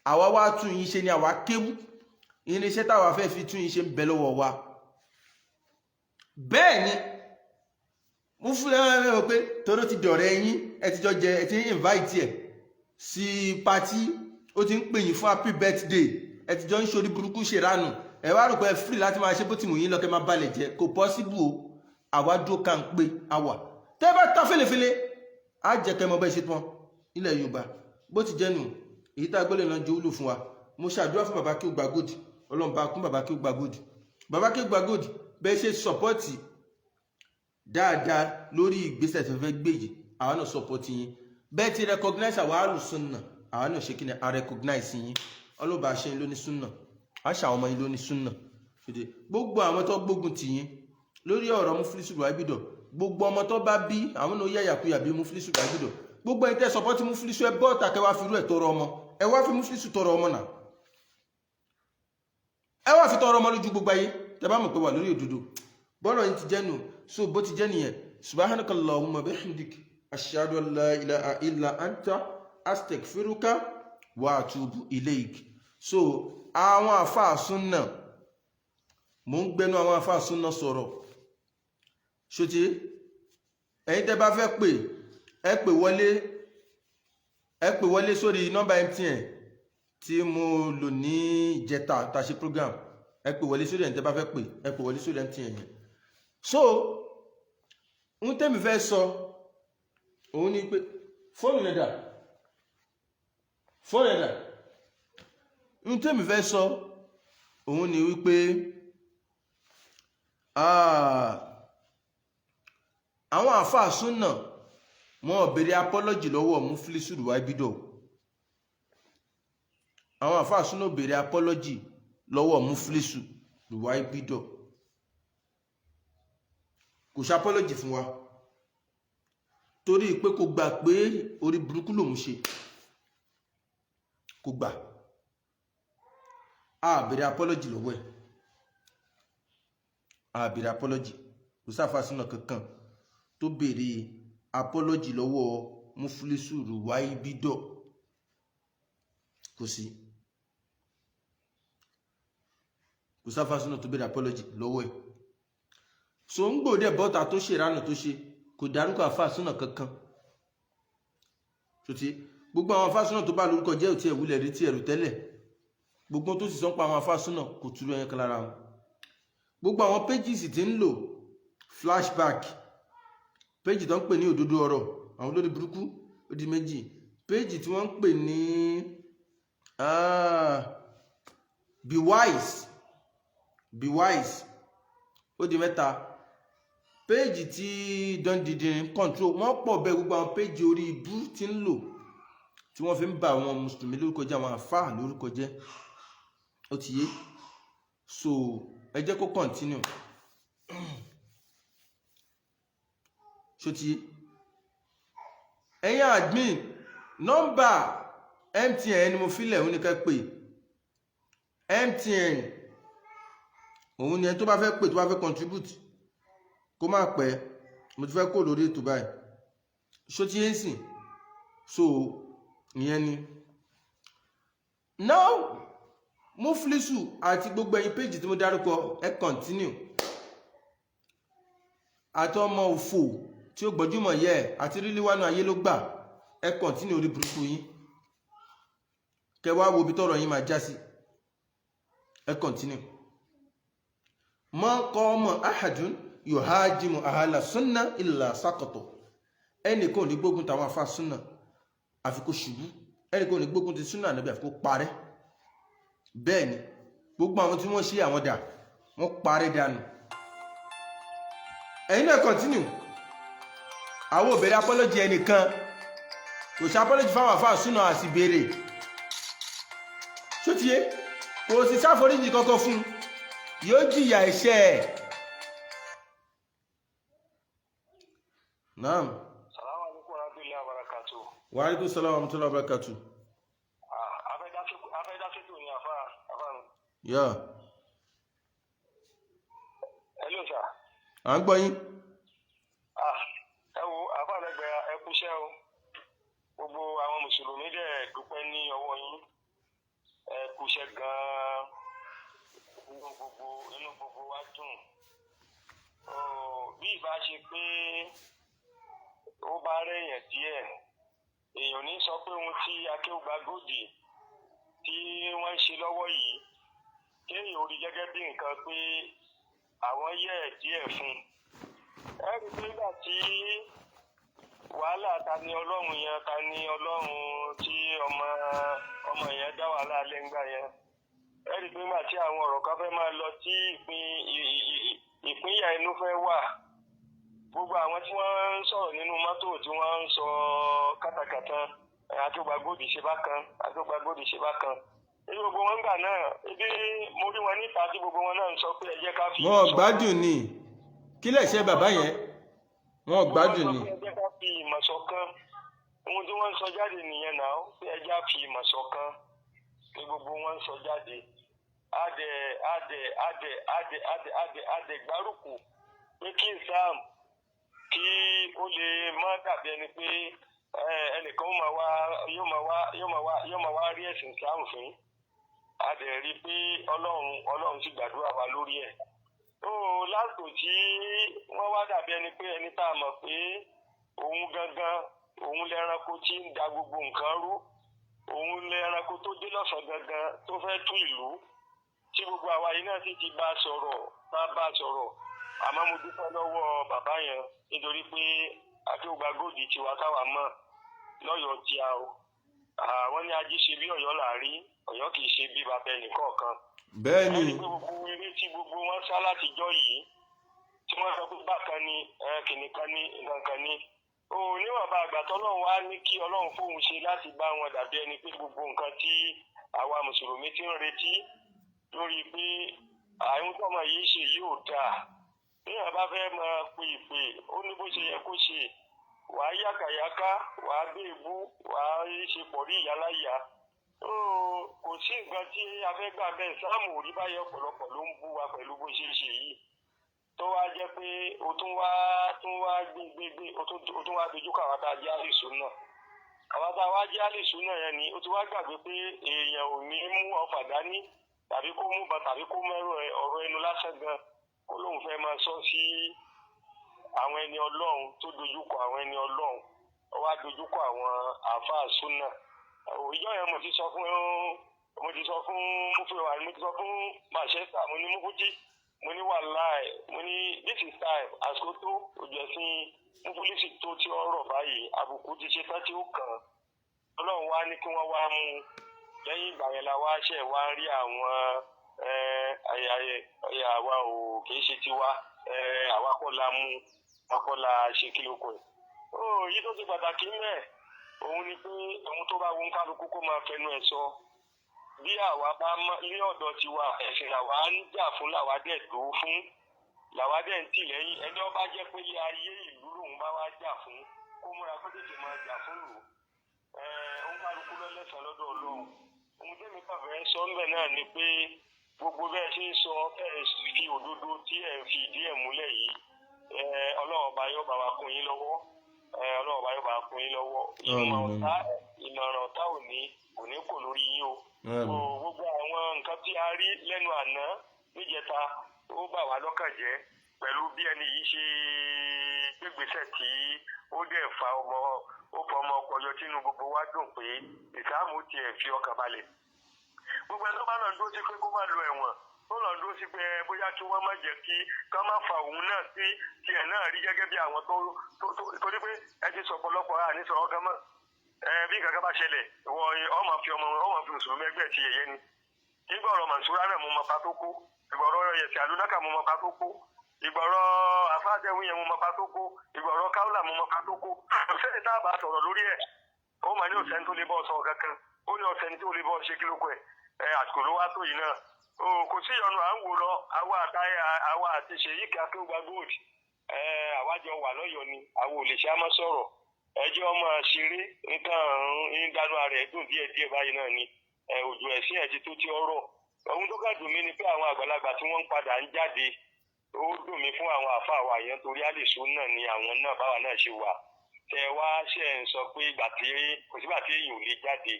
Speaker 1: Àwa wá tún yín ṣe ni, àwa kéwú. Irinṣẹ́ táwa fẹ́ fi tún yín ṣe ń bẹ lọ́wọ́ wa. Bẹ́ẹ̀ ni mo fún ẹ ẹ pé tọ́rọ ti dọ̀rẹ́ yín, ẹ ti jọ jẹ, ẹ ti ń invite ẹ sí party, ó ti ń pè yín fún happy birthday, ẹ ti jọ ń ṣorí burúkú ṣèrànù, ẹ wá rò pé ẹ free láti máa ṣe bó ti wù yín lọ, kẹ́ máa balẹ̀ jẹ́. Kò possible o. Àwa dúró ká ń pé àwà tẹ́ bá ta fèlèfèlè, á jẹ́ kẹ́ mọ bẹ́ẹ̀ ṣe tán ilẹ̀ Yorùbá. Bó ti jẹ́ nù, èyí tá a gbọ́dọ̀ náà jẹ́ wúlò fún wa. Mo ṣàdúrà fún bàbá kí ó gba gold. Ọlọ́run bá kún bàbá kí ó gba gold, bàbá kí ó gba gold. Bẹ́ẹ̀ ṣe support dáadáa lórí ìgbésẹ̀ tó fẹ́ gbé yìí, àwa náà support yín. Bẹ́ẹ̀ ti recognize àwa alùsùnà, àwa náà ṣe kí ni, a recognize yín. Ọlọ́ba ṣe yín lóní súnà, a ṣe àwọn ọmọ yín lóní súnà. Gbogbo àwọn tó gbógun tì yín lórí ọ̀rọ̀ Muflisu Ruwaibidọ̀, gbogbo ọmọ tó bá bí, àwọn náà yàyàkuyà bí Muflisu Ruwaibidọ̀. Gbogbo ẹni tẹ́ support Muflisu, ẹ bọ́ ọ̀tà, kẹ́ wá fi irú ẹ̀ tọrọ ọmọ. Ẹ wá fi Muflisu tọrọ ọmọ náà, ẹ wá fi tọrọ ọmọ lójú gbogbo ayé, tẹ́ bá mọ̀ pé wà lórí òdodo. Bọ́rọ̀ yìí ti jẹ́ nù. So bó ti jẹ́ nìyẹn. Subhanakallahumma bihamdik, ashhadu an la ilaha illa anta, astaghfiruka wa atubu ilayk. So àwọn àfáà súnà, mò ń gbẹnu àwọn àfáà súnà sọ̀rọ̀ ṣòtí. Ẹ̀yin tẹ́ bá fẹ́ pè, ẹ pè wọlé, ẹ pè wọlé sórí nọ́mbà MTN tí mo lò ní ìjẹta tá a ṣe program. Ẹ pè wọlé sórí, ẹ̀yin tẹ́ bá fẹ́ pè, ẹ pè wọlé sórí MTN yẹn. So ń tẹ́mi fẹ́ sọ òun ni pé fóònù yẹn dà, fóònù yẹn dà. Ń tẹ́mi fẹ́ sọ òun ni wípé àwọn àfáà súnà, wọn ò béèrè apology lọ́wọ́ Muflisu Ruwaibidọ̀. Àwọn àfáà súnà ò béèrè apology lọ́wọ́ Muflisu Ruwaibidọ̀. Kò ṣe apology fún wa torí pé kò gbà pé orí burúkú lòun ṣe, kò gbà á béèrè apology lọ́wọ́ ẹ̀, á béèrè apology. Kò sáfà súnà kankan tó béèrè apology lọ́wọ́ Muflisu Ruwaibidọ̀, kò sí. Kò sáfà súnà tó béèrè apology lọ́wọ́ ẹ̀. So ń gbòdè bọ́ta tó ṣe ìrànà tó ṣe, kò dárúkọ àfáà súnà kankan tó ti gbogbo àwọn àfáà súnà tó bá lórúkọ jẹ́ òtí ẹ̀wúlẹ̀ rí tí ẹ̀rù tẹ́lẹ̀. Gbogbo tó sì sọ ń pa àwọn àfáà súnà, kò túrú ẹyẹ kan lára wọn. Gbogbo àwọn pages tí ń lò, flashback page tó ń pè ní òdodo ọ̀rọ̀ àwọn olórí burúkú, ó di méjì. Page tí wọ́n ń pè ní be wise, be wise, ó di mẹ́ta. Page tí Don Didin control, wọ́n pọ̀ bẹ́ẹ̀. Gbogbo àwọn page orí ibú tí ń lò, tí wọ́n fi ń ba àwọn mùsùlùmí lórúkọ jẹ́, àwọn àfáà lórúkọ jẹ́, ó ti yé. So ẹ jẹ́ kó continue. Ṣó ti yé ẹ̀yin admin? Nọ́mbà MTN ni mo filẹ̀, òun ni ká pè. MTN òun ni ẹni tó bá fẹ́ pè, tó bá fẹ́ contribute, kó má pẹ́. Mo ti fẹ́ kó lórí ètò báyìí. Ṣó ti yé ń sìn? So ìyẹn ni. Now Muflisu àti gbogbo ẹ̀yin page tí mo dárúkọ, ẹ continue. Àti ọmọ òfò tí ó gbọ́júmọ̀ yẹ àti rílí wánú ayé ló gbà, ẹ continue orí burúkú yín, kẹ wá wo ibi tọ́rọ̀ yín máa já sí. Ẹ continue. Ma qama ahadun yuhajimu ahla sunna illa saqata. Ẹnìkan ò ní gbógun tàwọn afá súnà àfi kó ṣubú. Ẹnìkan ò ní gbógun ti súnà níbi àfi kó parẹ́. Bẹ́ẹ̀ ni gbogbo àwọn tí wọ́n ṣe, àwọn dà, wọ́n parẹ́ dànù. Ẹ̀yin náà continue. Àwọn ò béèrè apology ẹnìkan, kò sí apology fáwọn àfáà súnà àti béèrè. Ṣó ti yé? Kò sì sáforíjì kankan fún un, yóò jìyà ẹ̀ṣẹ̀ ẹ̀. Naam.
Speaker 2: Salamu alaikum warahmatullahi wabarakatuh.
Speaker 1: Wa alaikum salam wa rahmatullahi wa barakatuh.
Speaker 2: Afẹ́dásẹ́tò ni àfáà mi.
Speaker 1: Yeah.
Speaker 2: Hello sir.
Speaker 1: À ń gbọ́ yín.
Speaker 2: Ah, ẹ wo àfàlẹ́gbẹ̀, ẹ kúṣẹ́ o. Gbogbo àwọn mùsùlùmí dẹ̀ dúpẹ́ ní ọwọ́ yín. Ẹ kúṣẹ́ gan-an. Inú gbogbo wa dùn. Ó, bí ìbá ṣe pé ó bá rẹ̀yàn díẹ̀, èèyàn ní sọ pé ohun tí Akéwùgbà Gold tí wọ́n ń ṣe lọ́wọ́ yìí, kéèyàn ò rí gẹ́gẹ́ bí nǹkan pé àwọn yẹ̀ díẹ̀ fún un. Ẹ rí i pé nígbà tí wàhálà ta ni Ọlọ́run yẹn, ta ni Ọlọ́run tí ọmọ yẹn dá wàhálà lẹ́ngbà yẹn, ẹ rí i pé nígbà tí àwọn ọ̀rọ̀ kan fẹ́ máa lọ tí ìpínyà inú fẹ́ wà, gbogbo àwọn tí wọ́n ń sọ̀rọ̀ nínú mọ́tò tí wọ́n ń sọ kátàkátà, Akéwùgbà Gold ṣe bákan, Akéwùgbà Gold ṣe bákan, ebi gbogbo wọn gbà náà, ebi mo rí wọn níta tí gbogbo wọn náà ń sọ pé ẹ jẹ́ ká fi
Speaker 1: Wọn ò gbádùn ni. Kí lẹ̀ ṣe bàbá yẹn? Wọn ò gbádùn ni.
Speaker 2: Ẹ jẹ́ ká fi ìmọ̀ ṣọ̀kan. Ohun tí wọ́n ń sọ jáde nìyẹn náà, pé ẹ jẹ́ á fi ìmọ̀ ṣọ̀kan ní gbogbo wọn ń sọ jáde. Adẹ adẹ adẹ adẹ adẹ adẹ adẹ gbárùkù pé kí Islam kí ó lè má dàbí ẹni pé ẹnìkan ó máa wá yóò máa wá rí ẹ̀sìn Islam fún. A dẹ̀ rí i pé Ọlọ́run sì gbàdúrà wa lórí ẹ̀. Ó lásìkò tí wọ́n wá dàbí ẹni pé ẹni tá a mọ̀ pé òun gangan, òun lẹ́ranko tí ń da gbogbo nǹkan rú, òun lẹ́ranko tó dé lọ́sàn-án gangan tó fẹ́ tú ìlú, tí gbogbo àwa yìí náà sì ti bá a sọ̀rọ̀, bá a sọ̀rọ̀. Àmọ́ mo dúpẹ́ lọ́wọ́ bàbá yẹn, nítorí pé Akéwùgbà Gold tiwa táwa mọ̀ lọ́yọ̀ọ́ tí a o, àwọn ní ají ṣe bí Ọ̀yọ́ là á rí, Ọ̀yọ́ kì í ṣe bí bàbá ẹnìkọ̀ọ̀kan.
Speaker 1: Bẹ́ẹ̀ ni.
Speaker 2: Ẹni pé gbogbo eré tí gbogbo wọn sá látijọ́ yìí, tí wọ́n sọ pé bákan ni, kìnìkan ni, nǹkan kan ni o, níwọ̀nba àgbà tọ́lọ́run wá ní kí Ọlọ́run fóun ṣe láti bá wọn dàbí ẹni pé gbogbo nǹkan tí àwa mùsùlùmí ti ń retí lórí pé àwọn tọ́mọ yìí ṣe yìí ò dáa. Níwọ̀n bá fẹ́ máa pe ìpè, ó ní bó ṣe yẹ kó ṣe, wàá yàkàyàká, wàá gbé ebú, wàá ṣe pọ̀ rí ìyáláyà. Ó kò sí nǹkan tí a fẹ́ gbà bẹ́ẹ̀. Sáàmù ò rí báyìí, ọ̀pọ̀lọpọ̀ ló ń bú wa pẹ̀lú bó ṣe ṣe yìí, tó wá jẹ́ pé o tún wá gbégbégbé, o tún wá dojú kọ àwọn tá a jẹ́ àlèsùn náà. Àwọn tá a wá jẹ́ àlèsùn náà yẹn ni o ti wá gbàgbé pé èèyàn ò ní mú ọfà dání tàbí kó mú ba tàbí kó mẹ́rọ ọ̀rọ̀ ẹnu lásán gan, kó lóun fẹ́ máa sọ sí àwọn ẹni Ọlọ́run tó dojúkọ àwọn ẹni Ọlọ́run, ó wá dojúkọ àwọn àáfàá súnà. Ìjọ yẹn mo ti sọ fún Mufewa, mo ti sọ fún Manchester, mo ní Mufuti, mo ní wàláì, mo ní this is time, àsìkò tó òjò ẹ̀sìn Mufulisi tó tí ó rọ̀ báyìí, àbùkù ti ṣe tán tí ó kàn án. Ọlọ́run wá ní kí wọ́n wá mú un. Lẹ́yìn ìgbà yẹn la wá ṣẹ̀ wá rí àwọn àwa ò kì í ṣe tiwa, àwa kọ́ la mú, àwa kọ́ la ṣe kí ló kọ ẹ̀. Ó yìí tó ṣe pàtàkì mẹ́ẹ̀, òun ni pé ohun tó bá wọn kálukú kó máa fẹnu ẹ̀ sọ. Bí àwa bá mọ̀ ní ọ̀dọ̀ tiwa, ẹ̀sìn làwa ń jà fún, làwa dẹ̀ dúró fún, làwa dẹ̀ ń tì lẹ́yìn. Ẹni ó bá jẹ́ pé ilé ayé ìlú lòun bá wá jà fún, kó múra kó tètè máa jà fún lò ó. Ń kálukú lọ́lẹ́sàn lọ́dọ̀ Ọlọ́run. Ohun tẹ́mi kàn fẹ́ sọ ńbẹ̀ náà ni pé gbogbo bẹ́ẹ̀ ṣe ń sọ, bẹ́ẹ̀ fi òdodo tí ẹ̀ fi ìdí ẹ̀ múlẹ̀ yìí, Ọlọ́run ọba yóò bá wa kún yín lọ́wọ́. Ọlọ́run ọba yóò bá wa kún yín lọ́wọ́. Ìmọ̀ ọ̀tá, ìmọ̀ràn ọ̀tá ò ní kò lórí yín o. Gbogbo àwọn nǹkan tí a rí lẹ́nu àná níjẹta, ó bà wá lọ́kàn jẹ́ pẹ̀lú bí ẹni yìí ṣe gbégbèsè tí ó dẹ̀ fa ọmọ, ó fa ọmọ ọkọ̀ yọ, tínú gbogbo wa dùn pé ìsáàmù tiẹ̀ fi ọkàn balẹ̀. Gbogbo ẹni tó bá lọ dúró sí pé kó má lọ ẹ̀wọ̀n, tó lọ dúró sí pé bóyá kí wọ́n má jẹ́ kí ká má fa òun náà sí tiẹ̀ náà rí gẹ́gẹ́ bí àwọn tó torí pé ẹ ti sọ ọ̀pọ̀lọpọ̀ àní sọ̀rọ̀ kan mọ́. Ẹ bí nǹkan kan bá ṣẹlẹ̀, ìwọ ọmọ fi ọmọ ọmọ fi mùsùlùmí ẹgbẹ́ ti yẹ̀yẹ́ ni. Nígbà ọ̀rọ̀ Mànsúrà náà, mo mọ pa tó kó. Ìgbà ọ̀rọ̀ Yẹ̀sì Àlùnákà, mo mọ pa tó kó. Ìgbà ọ̀rọ̀ àfáàtẹ̀wìn yẹn, mo mọ pa tó kó. Ìgbà ọ̀rọ̀ Káwùlà, mo mọ pa tó kó. Ọ̀sẹ̀ tá a bá sọ̀rọ̀ lórí ẹ̀, ó mà ní ọ̀sẹ̀ tó lè bọ́ sọ̀rọ̀ kankan, ó ní ọ̀sẹ̀ tó lè bọ́ ṣe kí ló kọ ẹ̀. Ẹ àsìkò ló wá tó yìí náà o, kò sí ìyọnu, à ń wò lọ. Àwa àtàyà, àwa àti Ṣèyí Akéwùgbà Gold, ẹ àwa jọ wà lọ́yọ̀ọ́ ni, àwọn ò lè ṣe á mọ́ sọ̀rọ̀. Ẹjọ́ ọmọ ṣeré nǹkan ń dánú ara ẹ̀ dùn díẹ̀ díẹ̀ báyìí náà ni. Òjò ẹ̀sìn ẹ̀ ti tó tí ó rọ̀. Ohun tó kà dùn mí ni pé àwọn àgbàlagbà tí wọ́n ń padà ń jáde Ó dùn mí fún àwọn àáfàá wa yẹn, torí àlèṣù náà ni àwọn náà, báwa náà ṣe wà. Tẹ wá ṣe ń sọ pé ìgbà tí kò sígbà tí èèyàn ò lè jáde,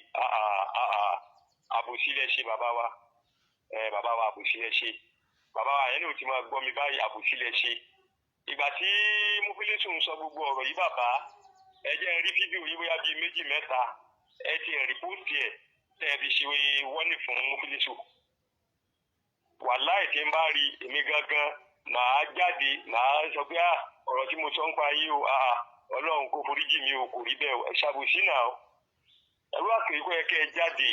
Speaker 2: àbòsí lẹ ṣe, bàbá wa. Bàbá wa, àbòsí lẹ ṣe. Bàbá wa yẹn ní ò ti máa gbọ́ mi báyìí, àbòsí lẹ ṣe. Ìgbà tí Mufilisu ń sọ gbogbo ọ̀rọ̀ yìí, bàbá, ẹ jẹ́ n rí fídíò yìí bóyá bíi méjì mẹ́ta, ẹ ti rí post ẹ̀ tẹ́ ẹ fi ṣe wọ́nì fún Mufilisu. Wàláì, tí n bá rí èmi gangan, màá jáde, màá sọ pé ọ̀rọ̀ tí mo sọ ń pa yìí o, Ọlọ́run kò foríjì mi o, kò rí bẹ́ẹ̀ o. Ẹ ṣàbòsí náà o. Ẹ̀rú àkèrè kó yẹ kẹ́ ẹ jáde.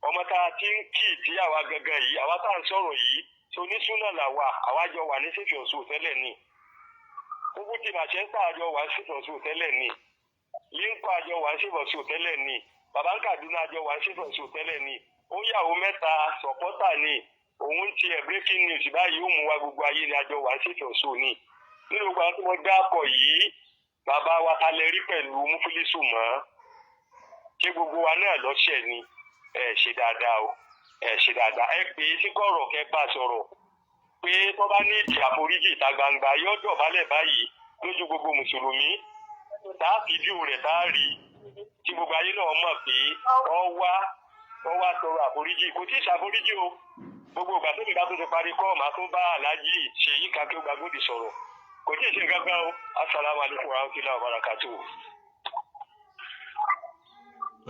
Speaker 2: Ọmọ tá a ti ń kì tí àwa gangan yìí, àwa tá à ń sọ̀rọ̀ yìí, tó ní súnà là wà, àwa jọ wà ní sèfì ọ̀ṣun tẹ́lẹ̀ ni. Gbogbo tí Manchester àjọ wà ní sèfì ọ̀ṣun tẹ́lẹ̀ ni. Lincoln àjọ wà ní sèfì ọ̀ṣun tẹ́lẹ̀ ni. Bàbá ń Kaduna àjọ wà ní sèfì ọ̀ṣun tẹ́lẹ̀ ni. Ó yàwó mẹ́ta, supporter ni. Òun ti ẹ̀ breaking news báyìí ó mú wa, gbogbo ayé ni àjọ wà ní sèfì ọ̀ṣun ni. Nínú gbogbo àwọn tí wọ́n dákọ̀ yìí, bàbá wa, ta lè rí pẹ̀lú Mufilisu mọ́? Ṣé gbogbo wa náà lọ́sẹ̀ ni? Ẹ ṣe dáadáa o, ẹ ṣe dáadáa. Ẹ pè é sí kọ̀rọ̀, kẹ́ bá sọ̀rọ̀ pé tó bá ní ìdí àforíjì ìta gbangba, yóò dọ̀bálẹ̀ báyìí lójú gbogbo mùsùlùmí, tá a fídíò rẹ̀, tá a rí tí gbogbo ayé náà mọ̀ pé ọ wá tọrọ àforíjì. Kò tí ì ṣàforíjì o. Gbogbo ìgbà tó mi bá tún ti parí kọ́, màá tún bá Aláàjì Ṣèyí Kakẹ́ Gbàgbọ́dì sọ̀rọ̀. Kò tí ì ṣe nǹkan kan o. Asalaamu alaykum wa rahmatulahi wa barakatuh.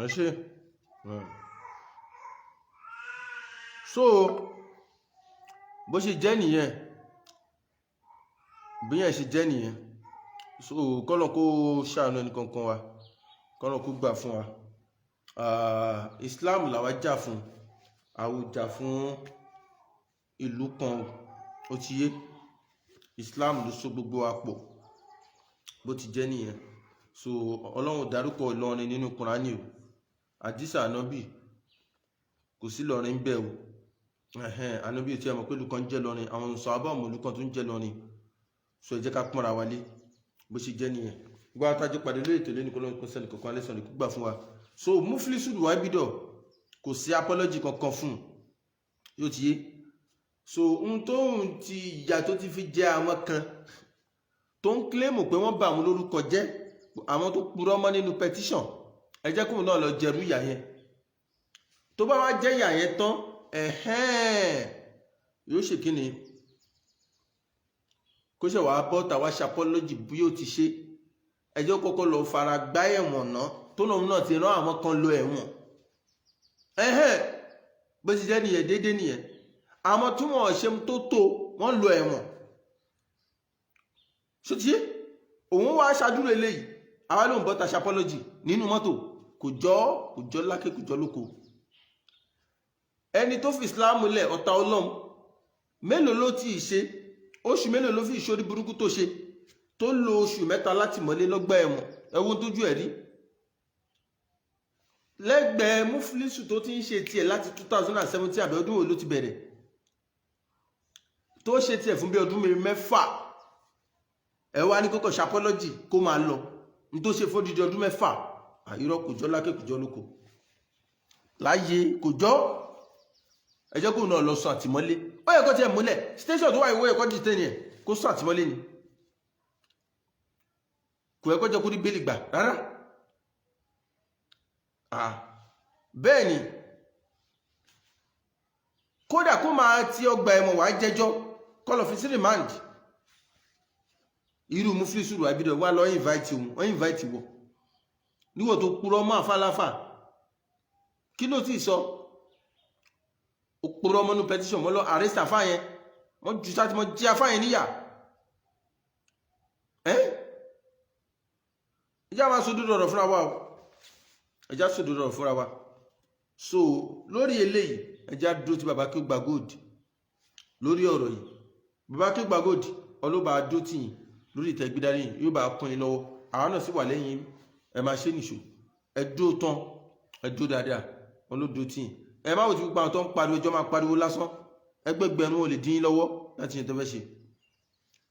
Speaker 1: Ẹ ṣe. So bó ṣe jẹ́ nìyẹn, bí yẹn ṣe jẹ́ nìyẹn. So kọ́lọ̀ kó ṣàánú ẹnì kankan wa, kọ́lọ̀ kó gbà fún wa. Islam làwa jà fún, àwọn ò jà fún ìlú kan. Ó ti yé. Islam ló so gbogbo wa pọ̀, bó ti jẹ́ nìyẹn. So Ọlọ́run dárúkọ Ìlọrin nínú Kùránì o, àdìsá ànábì kò sí Ìlọrin bẹ́ẹ̀ o. Ànábì tí a mọ̀ pé ìlú kan jẹ́ Ìlọrin, àwọn sàhábà mọ̀ ìlú kan tó ń jẹ́ Ìlọrin. So ẹ jẹ́ ká pọ́nra wa lé, bó ṣe jẹ́ nìyẹn. Gbogbo àtàjọ pàdé lórí ètò lẹ́nu, kọ́lọ́n kó sẹ́ni kankan alẹ́ sọ̀rọ̀ kó gbà fún wa. So Mufilisu Wábídọ̀, kò sí apology kankan fún un, yóò ti yé. So ohun tó ń ti ìyà tó ti fi jẹ àwọn kan tó ń kílèmù pé wọ́n bà àwọn lórúkọ jẹ́, àwọn tó purọ́ mọ́ nínú petition, ẹ jẹ́ kóun náà lọ jẹrú ìyà yẹn. Tó bá wá jẹ́ ìyà yẹn tán, ẹ̀hẹ́n, yóò ṣe kí ni? Kó ṣe wàá bọ́ tàwa ṣe apology bí yóò ti ṣe. Ẹ jẹ́ kọ́kọ́ lọ fara gbá ẹ̀wọ̀n náà, tó lóun náà ti rán àwọn kan lọ ẹ̀wọ̀n. Ẹ̀hẹ́n, bó ti jẹ́ nìyẹn, déédéé nìyẹn. Àwọn tí wọ́n ṣe tó tó wọ́n lọ ẹ̀wọ̀n ṣó ti òun wá ṣáájú eléyìí, àwa ló ń bọ́ ta ṣe apology nínú mọ́tò. Kò jọ, kò jọ lákè, kò jọ lóko. Ẹni tó fi Islam lẹ̀, ọ̀tá Ọlọ́run, mélòó ló ti ṣe? Oṣù mélòó ló fi ìṣorí burúkú tó ṣe, tó lo oṣù 3 láti mọ́lé lọ́gbà ẹ̀wọ̀n? Ẹ̀wọ̀n tójú ẹ̀ rí lẹ́gbẹ̀ẹ́ Mufilisu tó ti ń ṣe tiẹ̀ láti 2017, àbí ọdún wo ló ti bẹ̀rẹ̀ tó ṣe tiẹ̀ fún bí ọdún 6? Ẹ wá ní kókò ṣe apology kó máa lọ ní tó ṣe fódìdí ọdún 6. Àyírọ́, kò jọ lákè, kò jọ lóko láyé, kò jọ. Ẹ jẹ́ kóun náà lọ sọ àtìmọ́lé. Ó yẹ kó tiẹ̀ múlẹ̀ station tó wà, ìwé ẹ̀kọ́ detain ẹ̀, kó sọ àtìmọ́lé ni. Kò yẹ kó jẹ́ kó rí bail gbà rárá. Bẹ́ẹ̀ ni, kódà kó máa ti ọgbà ẹ̀wọ̀n wá jẹ́jọ́, kó lọ fi sí remand. Irú Mufilisu Wábídọ̀ wá lọ invite òun, wọ́n invite wọ̀ níwọ̀n tó purọ́ mọ́ àfáláfà. Kí ló ti sọ? Ó purọ́ mọ́nú petition, mọ́ lọ arrest àfá yẹn, wọ́n ju sáti mọ́ jí àfá yẹn níyà. Ẹ́ ìjà máa sódúdú ọ̀rọ̀ fúnra wa o, ẹjá sódúdú ọ̀rọ̀ fúnra wa. So lórí eléyìí, ẹjá dúró tí bàbá kí ó gba gold lórí ọ̀rọ̀ yìí. Bàbá kí ó gba gold, ọlọ́ba dúró tì yín lórí ìtẹ́gbídání, yóò bá kún yín lọ́wọ́. Àwọn náà sì wà lẹ́yìn, ẹ máa ṣe nìṣó. Ẹ dúró tán, ẹ dúró dáadáa, ọlọ́dúró tì yín. Ẹ má wò tí gbogbo àwọn tó ń pariwo ẹjọ́ máa pariwo lásán. Ẹgbẹgbẹ̀rún ò lè dín yín lọ́wọ́ láti yẹn tó fẹ́ ṣe.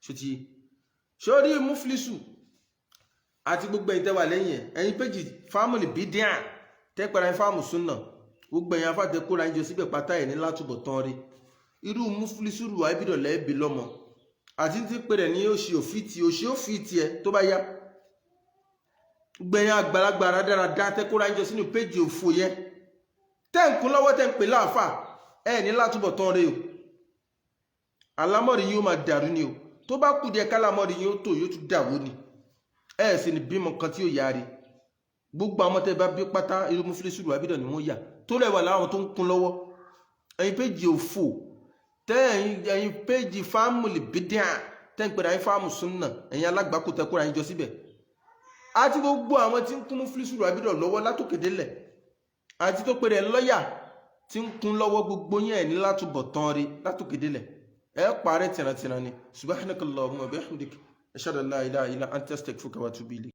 Speaker 1: Ṣó ti sórí Mufilisu àti gbogbo ẹ̀yin tẹ́ wà lẹ́yìn ẹ̀, ẹ̀yin péjì fámìlì bídíà tẹ́pẹ̀rẹ̀ fáàmù súnà, gbogbo ẹ̀yin afáàtẹ kóra ẹ̀yin jọ síbẹ̀ pátá, ẹ̀ ní látúbọ̀ tán rí. Irú Muflisuru Aibidọ̀ lẹ́ẹ̀bí lọ́mọ àti tí pé rẹ̀ ní òṣì òfìtì, òṣì òfìtì ẹ tó bá yá. Gbẹ̀yìn àgbàlagbà rádaràdá tẹ́kóra ń jọ sínú péjì òfò yẹn, tẹ́ ń kún lọ́wọ́, tẹ́ ń pè láàfà, ẹ ní látúbọ̀ tán rẹ o. Alámọ̀rí yóò máa dàrú ni o. Tó bá kù díẹ̀ kálámọ̀rí yóò tó, yóò tún dàwó ni. Ẹ sì ní bímọ kan tí yóò yára. Gbogbo àwọn tẹ́ bá bí pátá, irú Muflisuru Aibidọ̀ ni wọ́n yà tó rẹwà láwọn tó ń kún lọ́wọ́. Ẹ̀yin péjì òfò tẹ́ ẹ̀yin péjì fámùlì bídíà tẹ́ ń pèrè àyín fáàmù súnà, ẹ̀yin alágbàkú tẹ́ kóra yín jọ síbẹ̀, àti gbogbo àwọn tí ń kún Muflisuru Aibidọ̀ lọ́wọ́ látòkèdélẹ̀, àti tó pèrè lọ́yà tí ń kún lọ́wọ́, gbogbo yẹn ẹ̀ ní látúbọ̀ tán rí látòkèdélẹ̀. Ẹ parẹ́ tìrantìran ni. Subhanakallahumma wa bihamdik, ashhadu an la ilaha illa anta, astaghfiruka wa atubu ilayk.